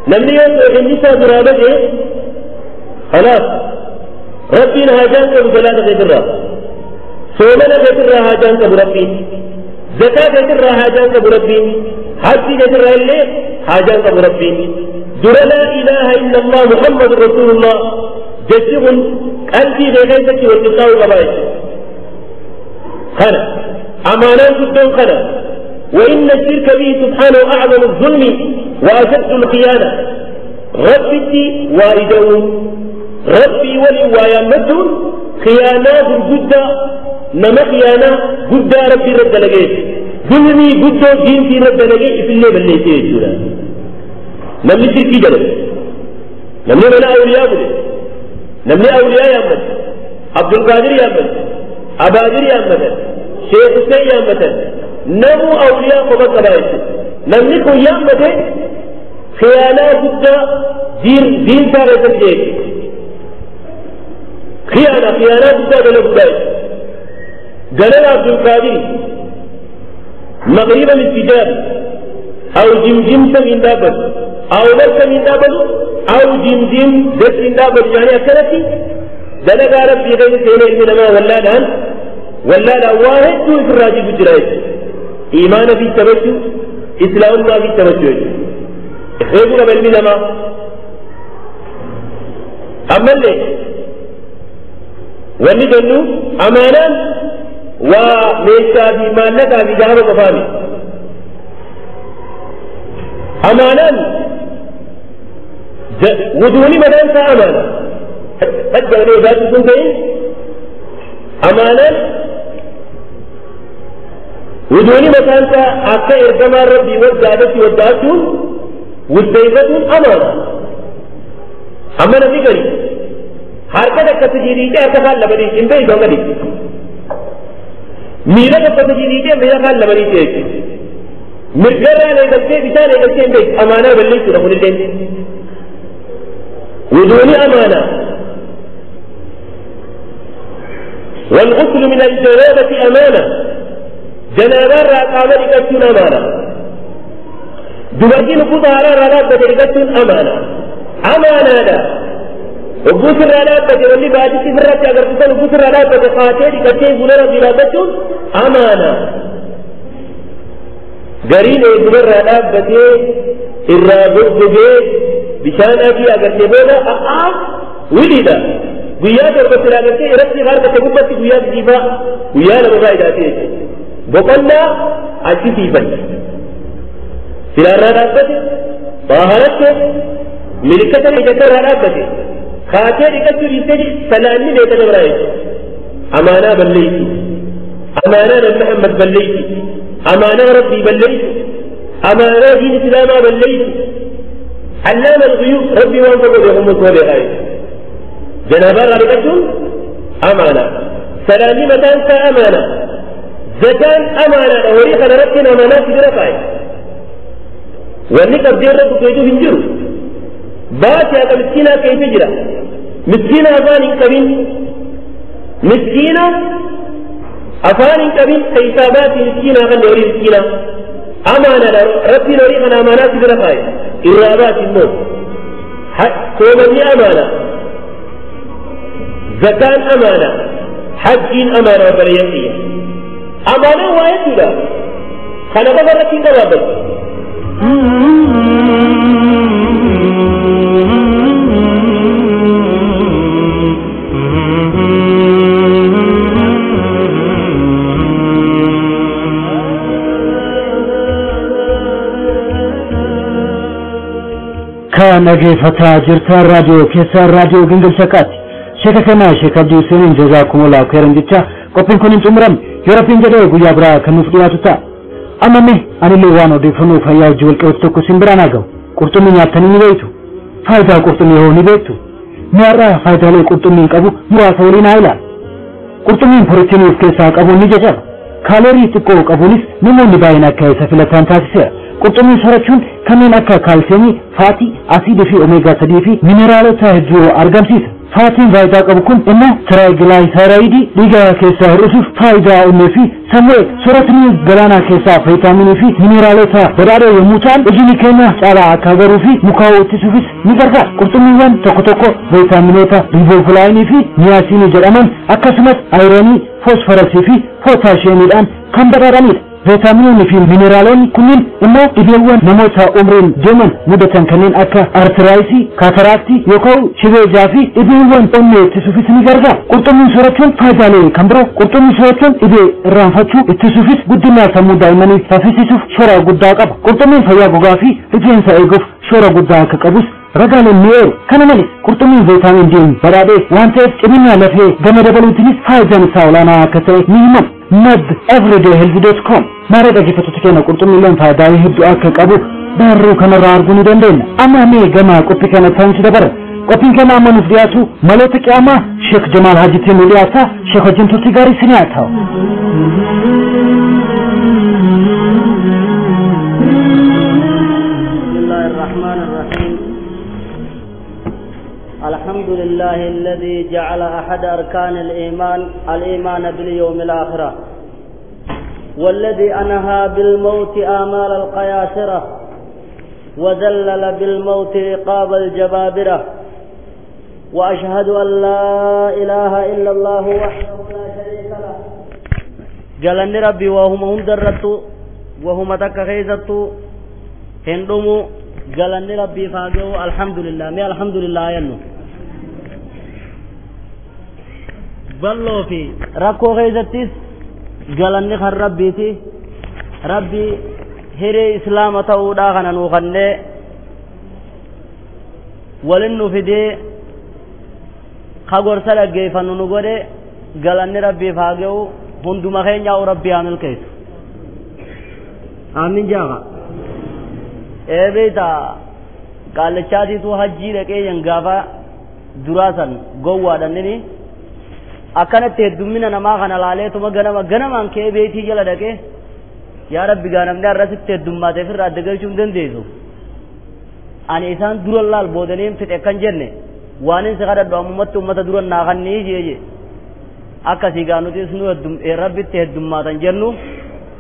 نملي توحيد نساء جرابة خلاص ربي هاجان كبو صلاة غير الرا صومنا غير الرا هاجان كبو ربي زكاة غير الرا هاجان كبو ربي حج غير الرا اللي هاجان كبو ربي در لا إله إلا الله محمد رسول الله جسم قلبي غيرتك والقطاع قبائل خنا أمانات الدون خنا. وإن الشرك به سبحانه أعظم الظلم وأشد الخيانة. ربي واردون ربي ولي ويامتون خيانات جدا نما خيانة جدا ربي رد لقيت ظلمي جدا دين في رد لقيت في الليل اللي تيجي نملي شركي جلس نملي منا أولياء بلي نملي أولياء يا عبد القادر يا أبادر يا شيخ حسين يا نمو أولياء قبط قبائل نملكو يا خيانات جدا دين دين تاغي تجيك خيانة خيانات جدا دلو قبائل جلال عبد القادر مغربا الاتجاب أو جمجم من دابت أو لك من دابت أو جمجم دس من دابت يعني أكلتي دلقا ربي غير سيني إنما ولا لأن ولا لا واحد دون في الراجل بجرايت إيمان في التوجه إسلام ما في التوجه خيبنا بالمدما أما اللي واللي جنو أمانا وميسا في مالك في جهر قفامي أمانا ودوني مدانسا أمانا حتى لو ذات سنتين أمانا ودوني مكانتا أكا إرجما ربي ودادتي ودادتون والديبتون أمانة أمانة في قريب حركة كتجريجة أكا لبني إن بي دوغني ميلا كتجريجة ميلا خال لبني تيجي مرجرة ليدكتي بشان ليدكتي إن بي أمانة بلي تنقل اللين ودوني أمانة. والغسل من الجنابة أمانة جنابة راقامة لكتون أمانة دبرتين قطارة رابة لكتون أمانة أمانة لا وقوس الرابة واللي بعد سفرة أغرقتان وقوس الرابة خاتي لكتين زنرة جنابتون أمانة قرين دبر رابة الرابة بشان أبي أغرقتون ولد guyyaa torba silaa gartee irratti harka gubbatti guyyaa siifaa guyyaa lama faayidaa ta'e boqonnaa achi siifanne silaarraa dhaabbate baaharatte milikkata dhiqatarraa dhaabbate kaatee dhiqachuu dhiistee salaanni beeka dabraa jechuudha. Amaanaa balleessu amaanaa nabi Muhammad balleessu amaanaa rabbii balleessu amaanaa diin islaamaa balleessu allaama al-ghuyuub rabbii waan tokko beekamu osoo beekaa jechuudha. جنابة رالكتون أمانة سلامي متان أمانة زكاة أمانة وريخ ربنا أمانات برفعه واللي قدير ربك يجو هنجرو باتي هذا مسكينة كيف يجرى مسكينة أفان كبين مسكينة أفان كبين حسابات مسكينة غن وري مسكينة أمانة ربنا وريخنا أمانات برفعه إرابات الموت كومني أمانة زكاة أمانة حج أمانة وبريانية أمانة واحدة خلنا بقرة كذا. كان أجيفتا جرتا راديو كيسا راديو جنجل شكات sheeka kanaa sheek Abdii Husseeniin jazaakumullahu khairan jecha qophiin kun hin xumuramne yoo rabbiin jedhee guyyaa biraa kan nuuf dhiyaatu ta'a. Amma mee anillee waan odeeffannoo fayyaa wajjin wal qabatu tokko isin biraan haa ga'u. Qurxummii nyaattanii ni beektu. Faayidaa qurxummii hoo ni beektu. Mi'arraa faayidaalee qurxummiin qabu muraasa waliin haa ilaalu. Qurxummiin pirootinii of keessaa qabuun ni jajjaba. Kaalorii xiqqoo qabuunis namoonni baay'een akka isa filatan taasiseera. Qurxummii soorachuun kanneen akka kaalsiyemii, faatii, asiidii fi omeegaa 3 fi mineraalota hedduu argamsiisa. Faatiin faayidaa qabu kun immoo tiraayigilaayisaayiraayidii dhiiga keessaa hir'isuuf faayidaa onnee fi sammuu eega. Sooratni galaanaa keessaa viitaaminii fi mineraalota badhaadhoo yommuu ta'an ijni keenya caalaa akka agaruu fi mukaa'uu ittisuufis ni gargaara. Qurxummiiwwan tokko tokko viitaaminoota riiboofulaayinii fi niyaasiinii jedhaman akkasumas ayiranii, foosfarasii fi pootaashiyeemiidhaan kan badhaadhanidha. Viitaaminoonni fi mineraalonni kunneen immoo dhibeewwan namoota umriin deeman mudatan kanneen akka artiraayisii, kaataraaktii yookaan shibee ijaa fi dhibeewwan onnee ittisuufis ni gargaara. Qurxummii soorachuun faayidaalee kan biroo qurxummii soorachuun dhibee irraanfachuu ittisuufis guddina sammuu daa'immanii saffisiisuuf shoora guddaa qaba. Qurxummiin fayyaa gogaa fi rifeensa eeguuf shoora guddaa akka qabus ragaaleen ni eeru. Kana malees qurxummiin viitaamin D badhaadhee waan ta'eef cimina lafee gama dabaluutiinis faayidaan isaa olaanaa akka ta'e ni himama. Mad everydayhealthy.com maara dhaggeeffattoota keenya qurxummiileen faayidaalee hedduu akka qabu barruu kanarraa arguu ni dandeenya. Amma mee gama qophii kana ta'uun dabarra. Qophiin kana amma nuuf dhiyaatu maloota qiyaamaa Sheekh Jamaal Hajitiin nu dhiyaata. Sheekh wajjin turtii gaarii isin haa ta'u. بسم الله الرحمن الرحيم. الحمد لله الذي جعل أحد أركان الإيمان الإيمان باليوم الآخرة، والذي أنهى بالموت آمال القياصرة، وذلل بالموت رقاب الجبابرة، وأشهد أن لا إله إلا الله وحده لا شريك له. جلن ربي وهم هندرت وهم تكخيزت هندمو جلن ربي فاجو الحمد لله مي الحمد لله ينو بلو في ركو خيزتيس جلن خر ربيتي ربي هري إسلام تاودا خنا نوخنه ولنو فيدي خغور سلغيفنو نغوري جلن ربي فاجو هندما خينيا ربي عامل كيس آمين جاغا eebeeta qaalichaatiitu hajjii dhaqee yangaafa duraasan gowwaadhannini akkanatti heddummina namaa kana laaleetuma ganama ganamaan ka'ee beetii jala dhaqee yaa rabbi gaa namni har'asitti heddummaatee firraa adda galchuu hin dandeessu ani isaan dura laal boodaniin fixe kan jenne waanin si kadhadhu ammumatti ummata dura naa kannii jee akkasii gaa nutis nu rabbitti heddummaatan jennu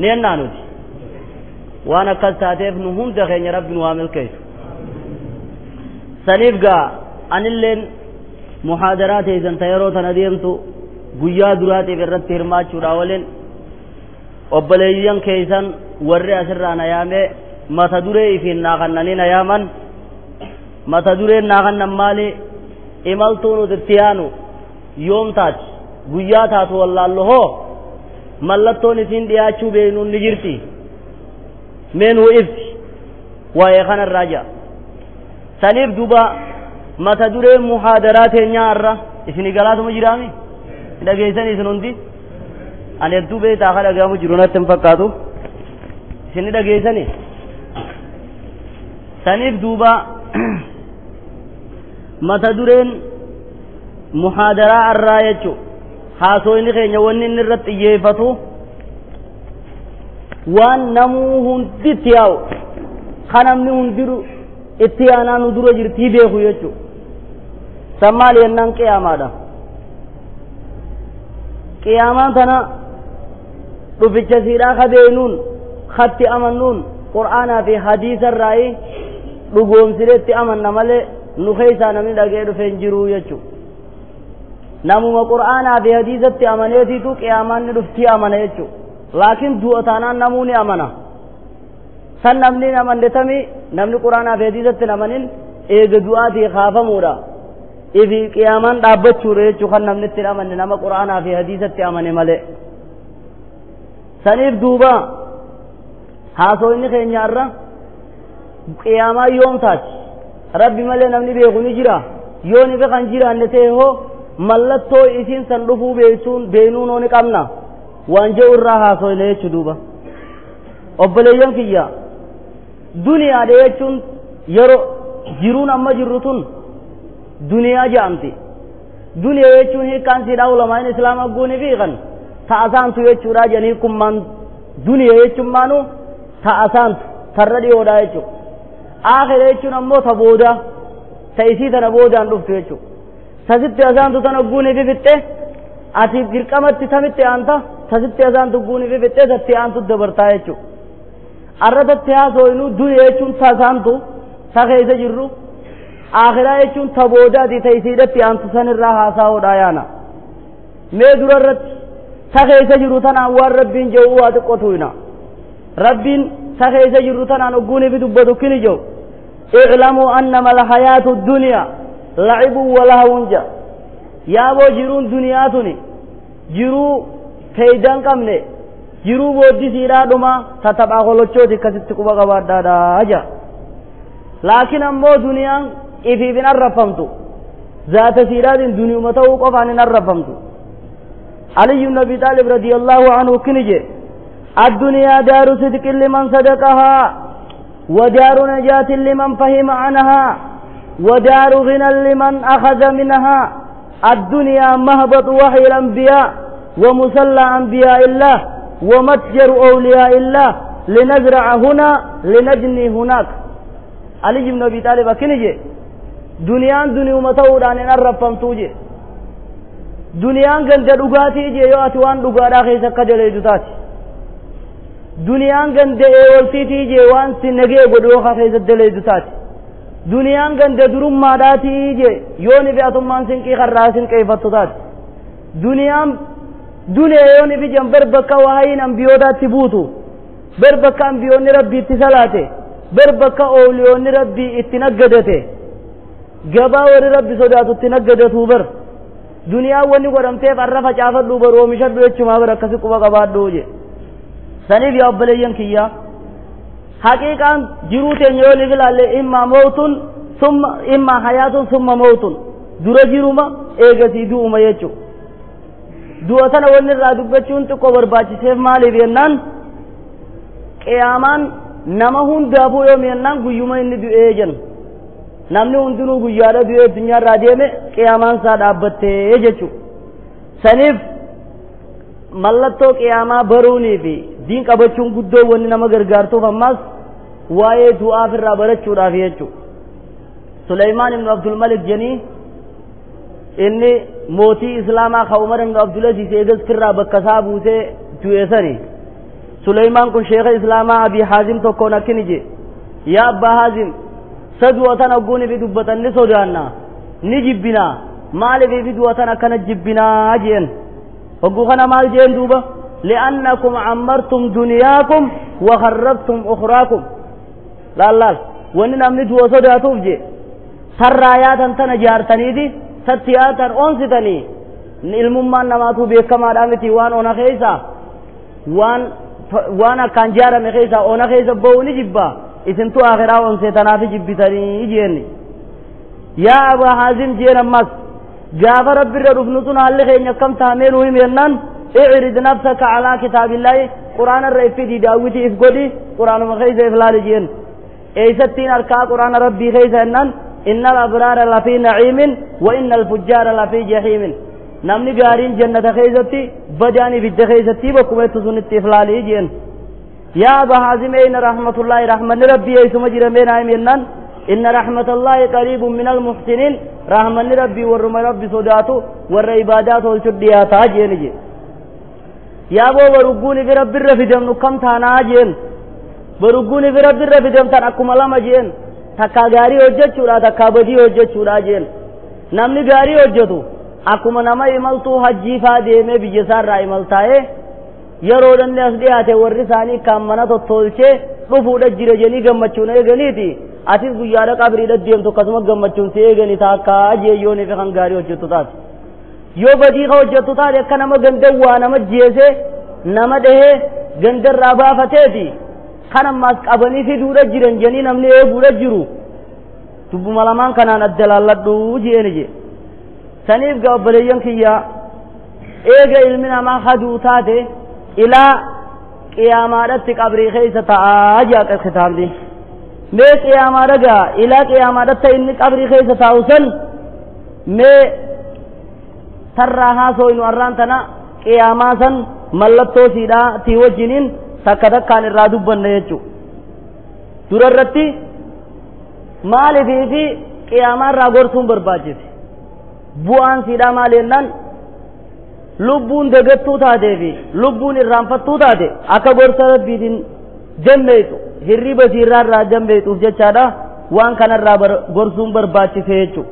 ni ennaa nuti waan akkas taateef nu hunda keenya rabbi nu haa milkeessu. Saniif gaa anilleen muhaadaraa teessan ta yeroo tana deemtu guyyaa duraatiif irratti hirmaachuudha waliin obboleeyyan keessan warri asirraa na yaamee mata duree ifiin naa kannanii na yaaman. Mata dureen naa kannan maali? Imaltuu nuti itti yaanu yoom taati? Guyyaa taatu wallaallu hoo mallattoon isiin dhiyaachuu beeknuun ni jirti. Mee nuu ibsi waa'ee kanarraa jira. Saniif duuba mata duree muhaadaraa teenyaa irra isinii galaatuma jiraami? Dhageessan isin hundi? Ani hedduu beektaa akka dhagahamu jiru natti hin fakkaatu. Isin dhageessani? Saniif duuba mata dureen muhaadaraa irraa jechuun haasoo inni keenya wanni inni irratti xiyyeeffatu waan namuu hundi itti yaa'u kan namni hundiru itti yaanaa nu dura jirtii beeku jechuudha. San maali jennaan qiyaamaadha. Qiyaamaan tana dhuficha siidhaa ka beenuun katti amannuun qur'aanaa fi hadiisa irraayi dhugoomsineetti amanna malee nu keessaa namni dhagee dhufe hin jiru jechuudha. Namuma qur'aanaa fi hadiisatti amaneetiitu qiyaamaan ni dhuftii amana jechuudha. Laakiin du'a taanaan namuu ni amana. San namni hin amanne tamii namni qur'aanaa fi hadiisatti hin amanin eega du'aatii kaafamuudha. Ifi qiyaamaan dhaabbachuudha jechuudha kan namni itti hin amanne nama qur'aanaa fi hadiisatti amane malee. Saniif duuba haasoo inni keenya irra qiyaamaa yoom taati? Rabbi malee namni beeku ni jira. Yoo ni kan jiraanne ta'e hoo mallattoo isiin san dhufuu beeksuun beenuun ni qabna. Waan jedhu irraa haasoo jechuudha duuba. Obboleeyyan kiyya, duniyaadha jechuun yeroo jiruun amma jirru tun duniyaa jedhamti. Duniyaa jechuun hiikkaan siidhaa ulamaan islaamaa guuni fiikan ta'asaantu jechuudha jedhanii kummaan duniyaa jechuun maanu ta'asaantu tarra dhiyoodha jechuudha. Aakhira jechuun ammoo ta booda ta isii tana boodaan dhuftu jechuudha. Tasitti asaantu tana guuni fixxe ati dirqamatti tamitti aanta tasitti asaantu guuni fixxe tatti aantu dabartaa jechuudha. Arratatti haasofnu duniyaa jechuun tasaantu ta keessa jirru akhiraa jechuun ta boodaati ta isiidhatti aantu sanirraa haasaa'uudha yaana. Mee dura irratti ta keessa jirru tanaan waan rabbiin jedhu waa xiqqoo tuyna. Rabbiin ta keessa jirru tanaan ogguunii fi dubbatu kini jedhu i'lamuu annama alhayaatu duniyaa lacibun walahawun jedha. Yaaboo jiruun duniyaa tuni jiruu faayidaa hin qabne jiruu booddisiidhaa dhuma ta taphaa kolochooti akkasitti quba qabaadhaadhaa jedha. Laakiin ammoo duniyaan ifiif hin arrafamtu. Zaata siidhaatiin duniyuma ta'uu qofaan hin arrafamtu. Ali ibn Abi Talib radiyallahu anhu kini jedhe addunyaa daaru sidqin liman sadaqahaa wa daaru najaatin liman fahima anhaa wa daaru ghinan liman akhadha minhaa addunyaa mahbatu waxyi al-anbiyaa wa musalla anbiyaa illah wa matjaru awliyaa illah linazra'a huna linajni hunaak. Ali ibn Abi Talib akkini jedhe duniyaan duniyuma ta'uudhaan hin arrafamtuu jedhe. Duniyaan ganda dhugaatii jedhe yoo ati waan dhugaadhaa keessa akka daleedu taate. Duniyaan ganda eewaltiitii jedhe waan si nagee godhu yoo keessa daleedu taate. Duniyaan ganda durummaadhaatii jedhe yoo ni fe'atummaan sinqii karraa sinqeeffattu taate. Duniyaan duniyaa yoo ni fi bar bakka waayiin ambiyootaatti buutu bar bakka ambiyoonni rabbii itti salaate bar bakka ooliyoonni rabbii itti naggadate gabaa warri rabbi sodaatu itti naggadatuu bar duniyaa wanni godhamteef arra facaafadhu bar oomishadhu jechumaa bar akkasi quba qabaadhu jedhe. Saniif yaa obboleeyyan kiyya haqiiqaan jiruu teenya yoo ni ilaalle immaa mawtun summa immaa hayaatun summa mawtun dura jiruma eegasii du'uma jechuudha. Du'a tana wanni irraa dubbachuun xiqqoo barbaachiseef maaliif jennaan qiyaamaan nama hundaafuu yoom jennaan guyyuma inni du'ee jenna. Namni hundinuu guyyaadha du'ee addunyaarraa deeme qiyaamaan isaa dhaabbattee jechuudha. Saniif mallattoo qiyaamaa baruunii fi diin qabachuun guddoo wanni nama gargaartuuf ammas waa'ee du'aaf irraa barachuudhaaf jechuudha. Suleymaan ibn Abdul Malik jedhanii inni mootii islaamaa ka Umar ibn Abdulaziz eegas firraa bakka isaa buusee du'e sani. Suleymaan kun sheekha islaamaa Abi Haazim tokkoon akkini jedhe yaa Abbaa Haazim sadu'a tan ogguun fi dubbatan ni sodaanna ni jibbinaa maaliif fi du'a tan akkana jibbinaa jeen. Hogguu kana maal jeen duuba li'annakum ammartum duniyaakum wa kharrabtum ukhraakum. Laal wanni namni du'a sodaatuuf jee tarraa yaatan tana jaartaniiti satti yaatan oonsitanii ilmummaan namaatu beekamaadhaa miti waan ona keessa waan akkaan jaarame keessa ona keessa ba'uu ni jibbaa isintu akhiraa onsee tanaaf jibbitanii jeenni. Yaa Abaa Haazim jeen ammas gaafa rabbirra dhufnu sun haalli keenya akkam taamee nu himi jennaan i'rid nafsaka alaa kitaabillaahi quraanarra iffidii daawwitii if godhi quraanuma keessa if laali jeen. Eeysattiin harkaa quraana rabbii keessa jennaan innal abraara lafii naciimin wa innal fujjaara lafii jahiimin. Namni gaariin jannata keessatti badaan ibidda keessatti bakkuma itti sunitti if laalii jeen. Yaa Abaa Haazim eyna rahmatullaahi rahmanni rabbii eeysuma jira mee naa himi jennaan inna rahmatullaahi qariibun minal muhsiniin rahmanni rabbii warruma rabbi sodaatu warra ibaadaa tolchu dhiyaataa jeeni jee. Yaa boo barugguun ifi rabbirra fidamnu kam taanaa jeen. Barugguun ifi rabbirra fidamtan akkuma lama jeen. Takkaa gaarii hojjechuudha takkaa badii hojjechuudha jeen. Namni gaarii hojjetu akkuma nama imaltuu hajjii faa deemee biyya isaarraa imaltaa'ee yeroo danni as dhiyaate warri isaanii kaan mana tottolchee dhufuudha jira jedhanii gammachuun eeganiiti. Atis guyyaadha qabriidha deemtu akkasuma gammachuun si eeganii taakkaa jeeyyoon ifi kan gaarii hojjettu taate. Yoo badii ka hojjettu taate akka nama gandawwaa nama jeesee nama dhahee gandarraa baafateeti kan ammaas qabanii fiduudha jiran jedhanii namni eeguudha jiru. Dubbuma lamaan kanaan adda laalladhu jeeni jee. Saniif gaa obboleeyyan kiyyaa eega ilmi namaa haduu taate ilaa qiyaamaadhatti qabrii keessa ta'aa jaa kitaabni. Mee qiyaamaadha gaa ilaa qiyaamaadhatta inni qabrii keessa taa'u san mee tarraa haasoo arraan tana qiyaamaa san mallattoo siidhaa tii wajjiniin takka takkaan irraa dubbanne jechuudha. Dura irratti maaliifii fi qiyaamaa irraa gorsuun barbaachise? Bu'aan siidhaa maal jennaan lubbuun dagattuu taatee fi lubbuun irraanfattuu taate akka gorsa rabbiitiin jammeetu hirriba siirraa irraa jammeetuuf jechaadha waan kanarraa gorsuun barbaachise jechuudha.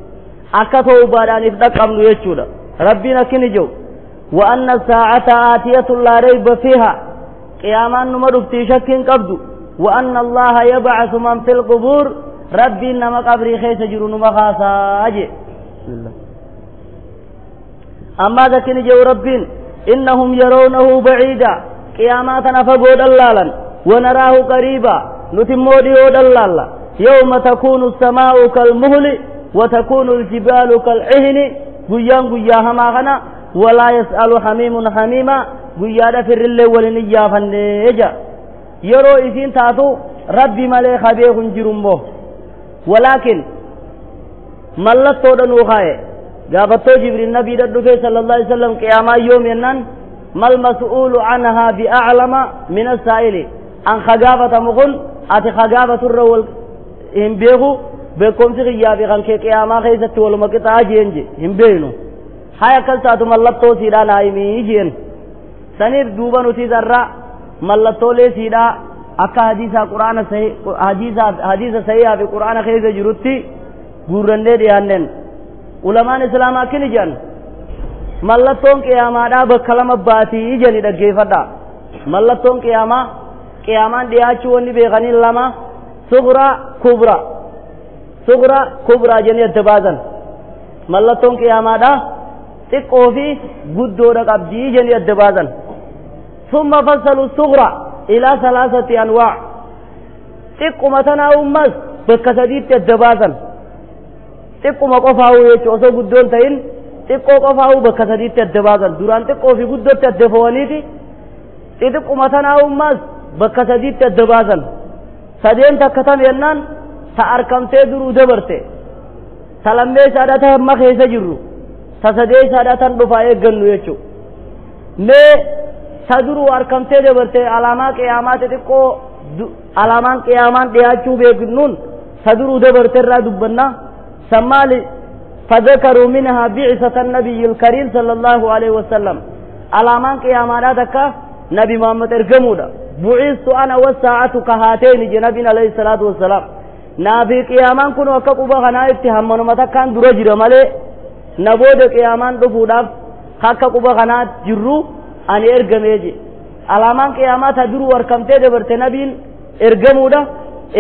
Akka tawbaadhaaniif dhaqqabnu jechuudha. Rabbiin akkini jiru وأن الساعة آتية لا ريب فيها قيامان نمرفتي شك قبض وأن الله يبعث من في القبور ربي إنما قبري خيس جرون مخاسا أجي بسم الله. أما ذكني جو ربين إنهم يرونه بعيدا قياماتنا فقود اللالا ونراه قريبا نتمودي اللالا يوم تكون السماء كالمهل وتكون الجبال كالعهن قيان قياها ما غنى ولا يسأل حميم حميما قيانا في الرل ولنيا فنيجا يرو إذين تاتو ربي مالي خبيه جرمه ولكن ملتو دنوخاي قابتو جبريل النبي دفه صلى الله عليه وسلم قياما يوم ينن ما المسؤول عنها بأعلم من السائل أن خقافة مغن أتي خقافة الرول إن بيغو بكم سغيابي خنكي قياما خيزت ولمكتا جينجي إن بينو هاي كلتاتو ملتو سيدا نايمي جين سنير دوبا نتي ذرا ملتو لي سيدا أكا حديثة قرآن صحيح حديثة صحيحة في قرآن خيزة جرتي غورندي ديانن علماء اسلام أكني جان ملتون قياما دا بكلام باتي جني دغيفدا ملتون قياما قيامان دياچو وني بيغني لما صغرى كبرى صغرى كبرى جني تبازن ملتون قياما دا xiqqoo fi guddoodha qabdii jeni adda baasan. Summa fassalu sughra ilaa salaasati anwaa xiqquma tanaa ummas bakka sadiitti adda baasan. Xiqquma qofaa'uu jechuun osoo guddoon ta'in xiqqoo qofaa'uu bakka sadiitti adda baasan. Duraan xiqqoo fi guddootti adda fo'aniiti xixiqquma tanaa ummas bakka sadiitti adda baasan. Sadeen takka tam jennaan ta arkamtee duruu dabarte ta lammeessaadha ta hamma keessa jirru tasadee isaadha tan dhufaa eeggannu jechuudha. Mee ta duruu arkamtee dabarte alaamaa qiyaamaa xixiqqoo alaamaan qiyaamaan dhiyaachuu beeknuun ta duruu dabarte irraa dubbanna. Sammaali fadhakaruu minhaa bi'isata nabiyyi alkariim sallallahu alaihi wasallam alaamaan qiyaamaadhaa takka nabi Muhammad ergamuudha. Bu'istu ana wasaa'atu kahaateeni je nabiin alayhi salaatu wassalaam. Naafi qiyaamaan kun akka quba kanaa itti hammanuma takkaan dura jira malee naboode qiyaamaan dhufuudhaaf akka quba kanaa jirru ani ergamee je. Alaamaan qiyaamaa ta duruu arkamtee dabarte nabiin ergamuudha.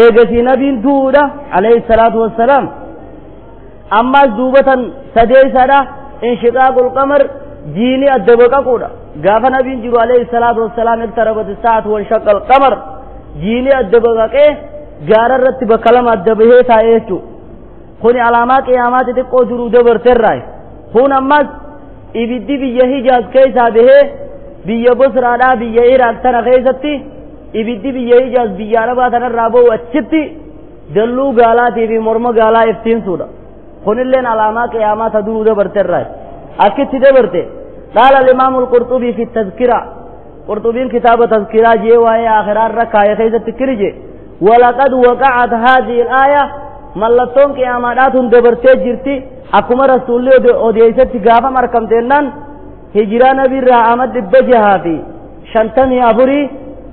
Eegasii nabiin du'uudha alayhi salaatu wassalaam. Ammaas duubatan sadeessaadha inshiqaaqul qamar jiini adda baqaquudha. Gaafa nabiin jiru alayhi salaatu wassalaam iqtarabat saa'atu wanshaqa alqamar jiini adda baqaqee gaara irratti bakka lama adda bahee taa'ee jechuudha. Kuni alaamaa qiyaamaa xixiqqoo duruu dabarteerraayi. Kun ammas ibiddi biyya Hijaaz keessaa bahee biyya Bosraadhaa biyya Iraaq tana keessatti ibiddi biyya Hijaaz biyya Arabaa tanarraa bahu achitti dalluu gaalaatii fi morma gaalaa iftiinsuudha. Kunilleen alaamaa qiyaamaa ta duruu dabarteerraayi. Akkitti dabarte qaala al-Imaamu al-Qurxubii fi tazkira Qurxubiin kitaaba tazkiraa jee waa'ee akhiraa irra kaayee keessatti kirije walaqad waqa'at haadhihi al-aaya mallattoon qiyaamaadhaatun dabartee jirti akkuma rasuulli odeessatti gaafa markamteennaan hijiraa nabiirraa ama 654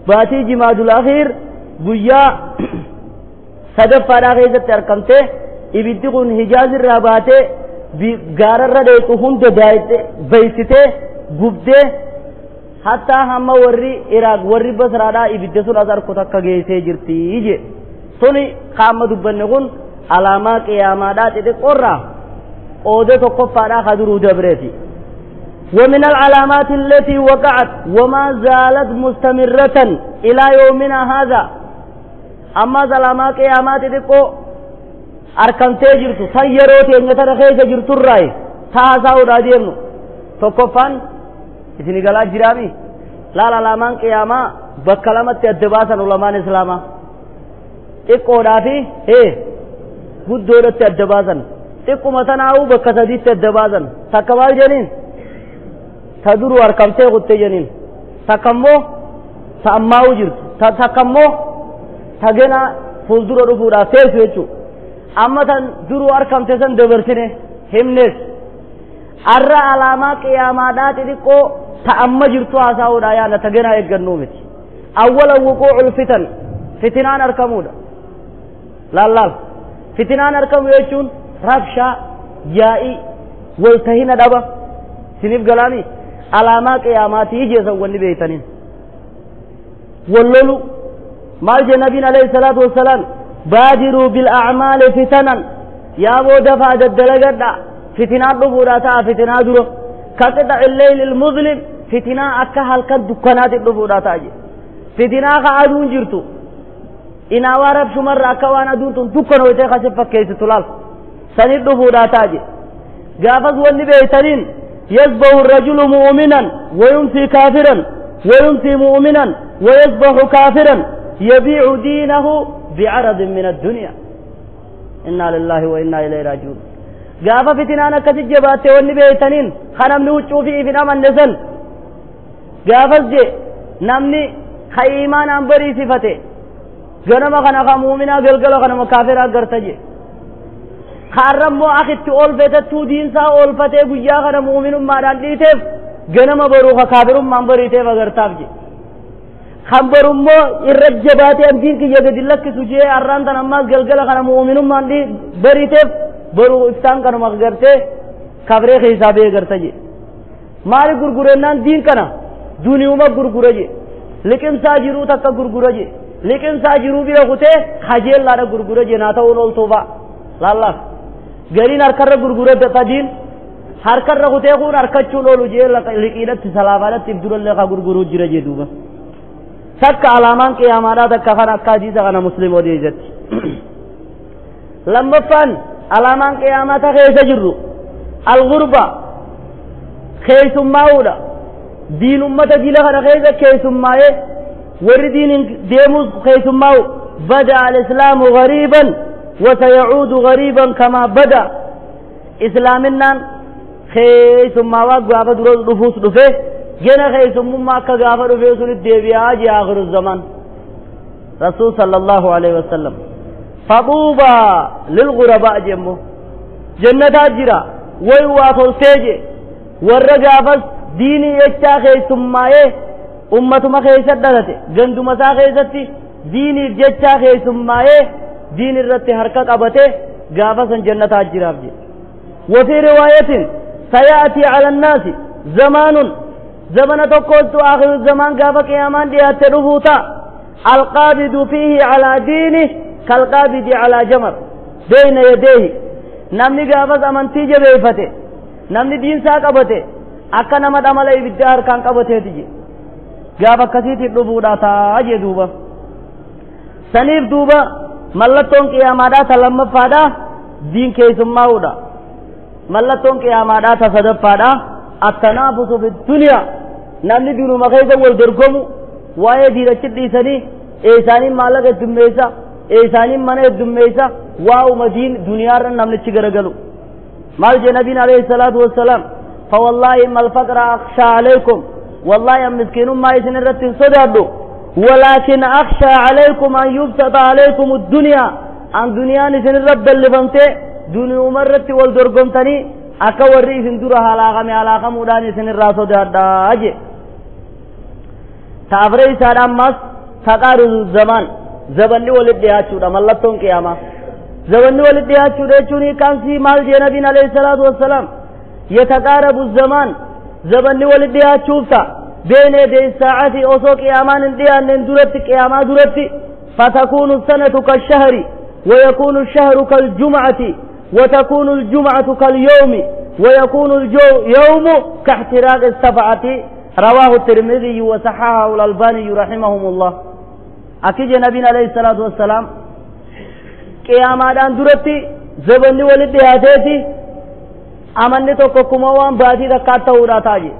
baatii jimaadul akhiir guyyaa sadaffaadhaa keessatti argamte ibiddi kun hijaazirraa baatee gaararra dheetu hunda beeksitee gubdee hattaa hamma warri Iraaq warri Basraadhaa ibidda sun as arku takka geessee jirti je. Suni qaama dubbanne kun alaamaa qiyaamaadhaa xixiqqoorraa qooda tokkoffaadhaa ka duruu dabreeti. ومن العلامات التي وقعت وما زالت مستمرة إلى يومنا هذا أما علامات قيامات xixiqqoo arkamtee jirtu tan yeroo teenya tana keessa jirturraayi taasaa'uudhaa deemnu tokkoffaan isin galaa jiraami Laal alaamaan qiyaamaa bakka lamatti adda baasan ulamaan islaamaa. Xiqqoodhaa fi guddoodhatti adda baasan. Xiqquma tanaa'uu bakka sadiitti adda baasan. Takka maal jeniin? Ta duruu harkamtee kutte jeniin. Takka immoo ta ammaa'uu jirtu. Takka immoo ta gena fuuldura dhufuudhaaf teessu jechuudha. Amma tan duruu harkamte san dabarsine himnes. Arra alaamaa qiyaamaadhaa xixiqqoo ta amma jirtu haasa'uudha yaada ta gena eeggannuu miti. Awwala wuquucul fitan fitinaan argamuudha. Laal fitinaan argamu jechuun rabshaa yaa'ii waltahina dhaba siniif galaami alaamaa qiyaamaatii jeesan wanni beeytaniin. Wallolu maal jee nabiin alayhi salaatu wassalaam baadiruu bil acmaali fitanan yaaboo dafaa daddalagadha fitinaan dhufuudha ta'a fitinaa dura ka qixaci leyli ilmuzlim fitinaa akka halkan dukkanaatti dhufuudha ta'a je fitinaa ka aduun jirtu inaawaa rabshumarra akka waan aduun tun dukkanooytee kasi fakkeessitu laal sanit dhufuudha ta'a je gaafas wanni beeytaniin yasbahu rajulu mu'minan wayumsii kaafiran ويمسي مؤمنا ويصبح كافرا يبيع دينه بعرض من الدنيا. إنا لله وإنا إليه راجعون. قافة فتنانا كسجبات والنبي تنين خنم نوچو في إفن أمن نزل قافة جي نمني خيمان أنبري صفته جنما خنا مؤمنا قلقل خنم كافرا قرتجي خارم مو أخي تقول فتتو دين سا أول فتة قجا خنا مؤمن ما دان ديتف ganama baruu ka kaafirummaan bariiteef agartaaf je kan barummoo irra jabaatee abdiin kiyya gadi lakkisu jee arraan tan ammaas galgala kana mu'minummaan bariiteef baruu iftaan kanuma gartee kafree keessaa ba'ee garta je maali gurgurennaan diin kana duniyuma gurgura je liqimsaa jiruu takka gurgura je liqimsaa jiruu bira kutee kajeellaadha gurgura je naa ta'uun ooltuu fa'a laallaaf gariin harkarra gurgura diin harkarra kutee kun harkachuun oolu jee liqiidhatti salaafaadhatti durallee ka gurguruu jira jee duuba takka alaamaan qiyaamaadhaa takka kan akka hadiisa kana muslim odeessatti lammaffaan alaamaan qiyaamaa ta keessa jirru algurba keessummaa'uudha diin ummata dila kana keessa keessummaa'ee warri diinin deemuus keessummaa'u bada alislaamu gariiban wasayacuudu gariiban kamaa bada islaaminaan keessummaa gaafa dura dhufuus dhufe gena keessummummaa akka gaafa dhufee sunitti deebi'aa jee akhiru zaman rasuul sallallahu alaihi wasallam faxuubaa lilghurabaa jemmo jannataa jira way waa toltee je warra gaafas diinii jechaa keessummaa'ee ummatuma keessa dhalate ganduma isaa keessatti diiniif jechaa keessummaa'ee diin irratti harka qabate gaafa san jannataa jiraaf je وفي رواية سيأتي على الناس زمان زمن تقولت آخر الزمان قافك قيامان دي الترفوتا القابض فيه على دينه كالقابض على جمر بين يديه نمني قافز أمنتي جبيفته نمني دين ساقبته أكا نمد أمالي بالدار كان قبته تجي قافك كثير الرفوتا تاجي دوبا سنيف دوبا ملتون قيامان تلم فادا دين كيسماودا mallattoon qiyaamaadhaa ta sadaffaadha attanaafusu fi duniyaa namni dunuma keessa wal dorgomu waa'ee diinachi dhiisanii eessaaniin maallaqa heddummeessa eessaaniin mana heddummeessa waa'uma diin duniyaarra namnichi garagalu maal jee nabiin alayhi salaatu wassalaam fawallaahi mal faqra akhshaa alaykum wallaahi an miskiinummaa isin irratti hin sodaadhu walaakin akhshaa alaykum an yubsata alaykum addunyaa an duniyaan isin irra ballifamtee duniyuma irratti wal dorgomtanii akka warri isin dura halaakame halaakamuudhaan isin irraa sodaadhaa je ta afree isaadha ammas taqaaruzu zamaan zabanni walit dhiyaachuudha mallattoon qiyaamaa zabanni walit dhiyaachuudha jechuun hiikaansii maal jee nabiin alayhi salaatu wassalaam yataqaarabu zamaan zabanni walit dhiyaachuuf ta'a beena yaday saacati osoo qiyaamaan hin dhiyaanneen duratti qiyaamaa duratti fatakuunu sanatu kashahri ويكون الشهر كالجمعة وتكون الجمعة كاليوم ويكون اليوم كاحتراق السبعة رواه الترمذي وصححه الألباني رحمهم الله. أكيد نبينا عليه الصلاة والسلام قياما دان درتي زبني ولدي هاتيتي أمني توكو كما وان بادي ركعت وراتا جي.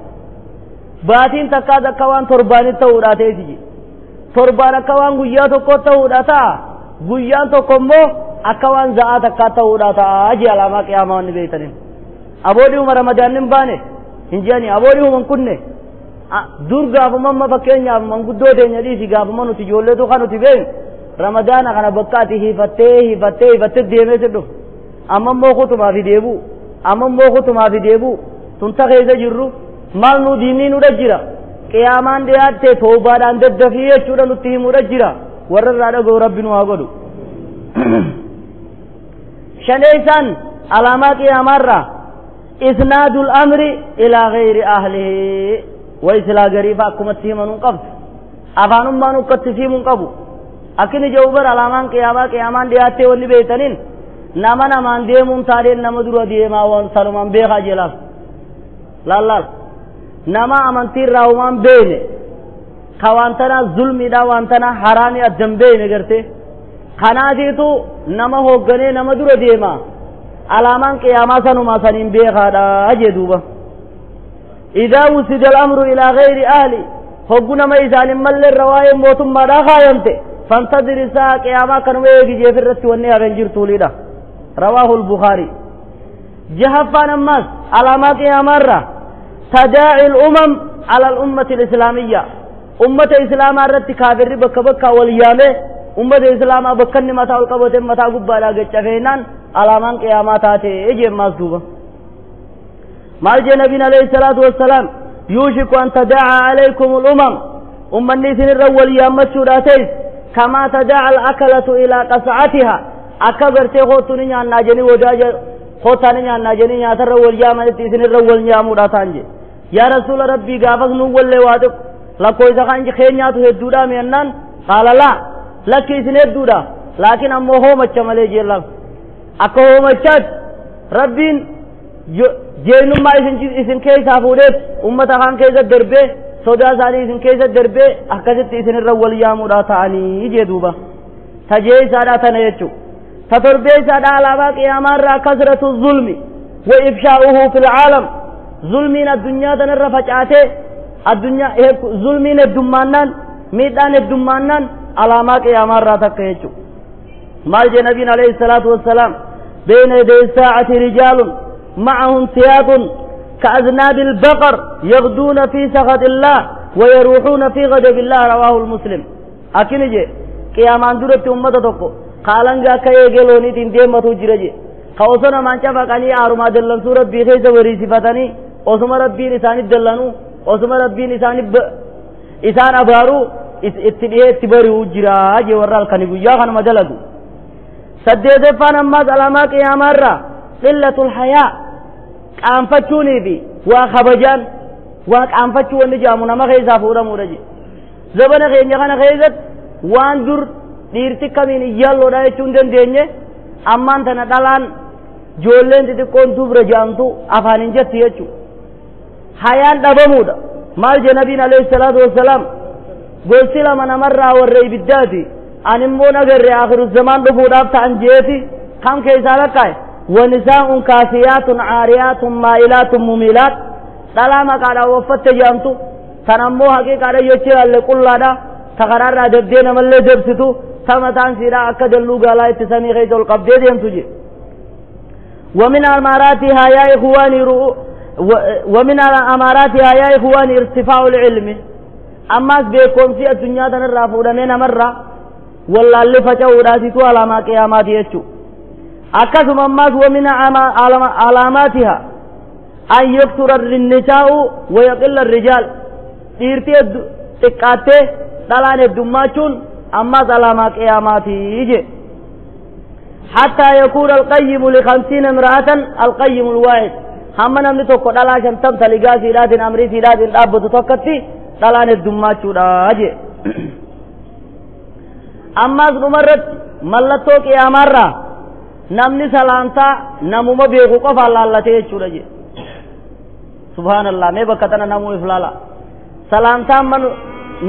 Baatiin takkaas akka waan torbaanitti ta'uudha ta'eeti je. Torbaan akka waan guyyaa tokko ta'uudha ta'a. Guyyaan tokko immoo akka waan za'aa takkaa ta'uudha ta'a je alaamaa qiyaamaa wanni beeytaniin. Aboodii uma ramadaanni hin baane hin jeani aboodii uma hin kunne. Dur gaafuma amma fakkeenyaaf manguddoo teenya dhiisi gaafuma nuti ijoolleetu kan nuti beeknu ramadaana kana bakka ati hiifattee hiifattee hiifattee deemee si dhufu. Amma immoo kutumaa fi deebuu amma immoo kutumaa fi deebuu tunta keessa jirru maal nu diinni nudha jira. Qiyaamaan dhiyaatte toobaadhaan daddafii jechuudha nutti himuudha jira. Warra irraa dhaga'u rabbi nu haa godhu. Shaneessaan alaamaa qiyaamaarraa isnaadul amri ilaa gayri ahlihi way silaa gariifa akkumatti himanuu qabdu. Afaanummaan ukkatti siimuu hin qabu. Akkini jedhu bara alaamaan qiyaamaa qiyaamaan dhiyaattee wanni beeytaniin nama namaan deemuun taadeen nama dura deemaa waan sanumaan beekaa jeelaaf. Laal laal. Nama amantii irraa uumaan beeyne ka waan tana zulmiidha waan tana haraamii addan beeyne garte kanaatiitu nama hoogganee nama dura deema alaamaan qiyaamaa sanumaa saniin beekaadha jee duuba. Idaa wusida al-amru ilaa gayri ahli hoggu nama isaanin malle irra waa'ee mootummaadhaa kaayamte fantadiri isaa qiyaamaa kanuma eegi jeef irratti wanni hafen jirtuulidha. Rawaahu al-Bukhaari. Jahaffaan ammaas alaamaa qiyaamaarraa تداعي الأمم على الأمة الإسلامية. أمة الإسلام الرت كافر بك بك واليامة أمة الإسلام بكن متى القبة متى قبلا جتفينان على من قياماتات إجي مصدوبة. مال نبينا عليه الصلاة والسلام يوشك أن تداعى عليكم الأمم أمة نيسن الرول يامة شراتيس كما تداعى الأكلة إلى قصعتها أكبر تيخوتني عن ناجني وجاج خوتني عن ناجني ياتر واليامة تيسن الرول ياموراتانجي. يا رسول ربي غافك نو ولي وادق لكو إذا كان خينياتو هدودا مينان قال لا لك إذن هدودا لكن أمو هو مچمالي جيلان أكو هو مچات ربين جينو ما إذن كيسا فودت أمتا خان كيسا دربي سودا سالي إذن كيسا دربي أكزت إذن الرول يامودا تاني جيدوبا تجيسا دا تنيچو تتربيسا دا علاوة قيامان را كسرة الظلم وإفشاؤه في العالم. ظلمين الدنيا تنر فجأته الدنيا ظلمين الدمانان ميدان الدمانان علامة قيامان را تكيچو. مال نبينا عليه الصلاة والسلام بين يدي الساعة رجال معهم سياط كأذناب البقر يغدون في سخط الله ويروحون في غضب الله. رواه المسلم. أكنجي قيامان درت أمة تقو قالنجا كيغلوني تندمتو جرجي خوصنا من شفقني أرما دلن سورة بيخيس وريسفتني osuma rabbiin isaanif dallanuu osuma rabbiin isaanif isaan abaaruu itti dhihee itti bari'uu jiraa jee warra halkanii guyyaa kanuma dalagu. Saddeeteffaan ammaas alaamaa qiyaamaarraa qillatul hayaa qaanfachuunii fi waa kabajaan waa qaanfachuu wanni jedhamu nama keessaa fuudhamuudha jee. Zabana keenya kana keessatti waan dur dhiirti kamiin iyyaalloodha jechuun dandeenye ammaan tana dhalaan ijoolleen xixiqqoon dubra jedhamtu afaan hin jetti jechuudha. Hayaan dhabamuudha. Maal jee nabiin alayhi salaatu wassalaam gosti lama namarraa warra ibiddaati. Ani immoo nagarre akhiru zamaan dhufuudhaaf ta'an jeeti kam keessaa lakkaa'e wanisaa'un kaasiyaatun caariyaatun maa'ilaatun mumiilaat dhalaa maqaadhaan waffatte jedhamtu tan ammoo haqiiqaadhaan yochi ilaalle qullaadha ta karaarraa dabdee namallee dabsitu ta mataan siidhaa akka dalluu gaalaa itti samii keessa ol qabdee deemtu je. ومن أماراتها يا إخواني ومن أماراتها يا إخواني ارتفاع العلم. أما بيكم في الدنيا تنرى من مرة ولا اللي فتحوا راسيتو على ما قيامات يجو. أكثر أماس ومن علاماتها أن يكثر النساء ويقل الرجال. إرتي تكاتي دلان الدماتون أماس على ما قيامات يجي. حتى يكون القيم ل50 امرأة القيم الواحد. هم نمني توكو دلا شنتم تلقا سيرات أمري سيرات أبو توكتي دلان الدماتون أجي. أما مرت ملتو قيامارا نمني سلامتا نموما بيغو قفا لالا تيچو رجي. سبحان الله مي بكتنا نمو إفلالا سلامتا من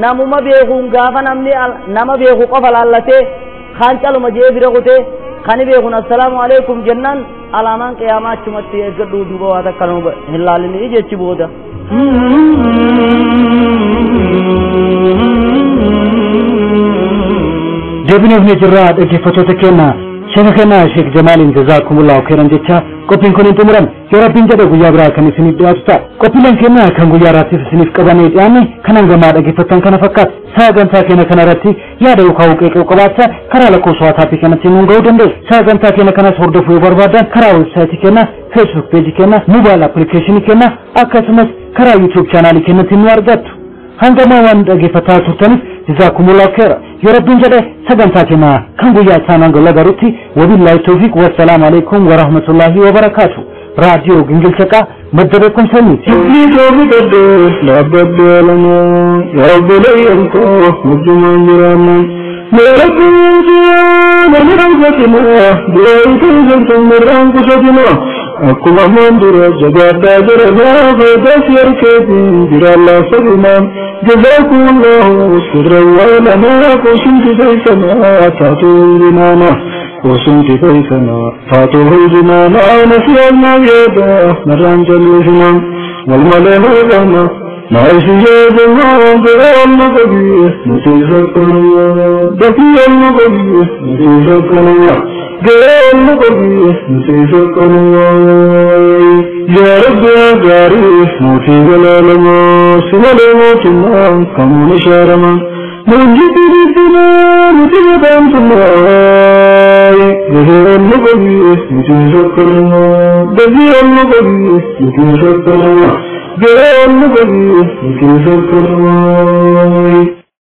نموما بيغو غافا نمني نما بيغو قفا لالا تي خان چالو مجي بيرغو تي خاني بيغو السلام عليكم جنان علامان قيامات چمتي اگدو دوبا واتا کلو هلالني جچ بودا. Deebineef jirraa dhaggeeffattoota keenya sheeka keenya Sheek Jamaaliin jazaakumullahu khairan jecha qophiin kun hin xumuramne. Yoo Rabbiin jedhe guyyaa biraa kan isiniif dhiyaatu ta'a. Qophiileen keenya kan guyyaa irraattis isiniif qabannee dhiyaanne kan hangamaa dhaggeeffattan kana fakkaata. Sagantaa keenya kana irratti yaada yookaan qeequu qabaattan karaa lakkoofsa WhatsApp kanatti nuun ga'uu dandeessu. Sagantaa keenya kanas hordofuu yoo barbaadan karaa weebsaayitii keenya, Facebook peejii keenya, moobaayil appilikeeshinii keenya akkasumas karaa YouTube chaanaalii keenyatti nu argattu. Hangamaa waan dhaggeeffataa turtaniif jazakumullahu khaira. Yoo Rabbiin jedhe sagantaa keenya kan guyyaa isaan hanga lagarutti wabillahi tawfiq, wassalaamu alaikum warahmatullahi wabarakaatu. Raadiyoo Gingilchaqaa, madda beekumsa miti. Dhaabbadde alamaa yaa obboleeyyan koo wajjumaan jiraanna. Yaa Rabbi namni raawwatina du'aa keessan mirraan qusatina. Akkuma ammaan dura jabaadhaa jira faayidaa si harkeetiin jira laafadina. جزاكم الله سرا ولنا قسمت بيتنا تاتوا زمانا قسمت بيتنا تاتوا زمانا نسينا يدا مران جلسنا والملائكة ما يسجد الله بالنبي نتيجة دفي النبي نتيجة بالنبي نتيجة. يا رب يا غاري موتي جلالما سوال موتنا كمون شارما منجد ربنا نتيجة به النبي نتيجة دفي النبي نتيجة بالنبي نتيجة.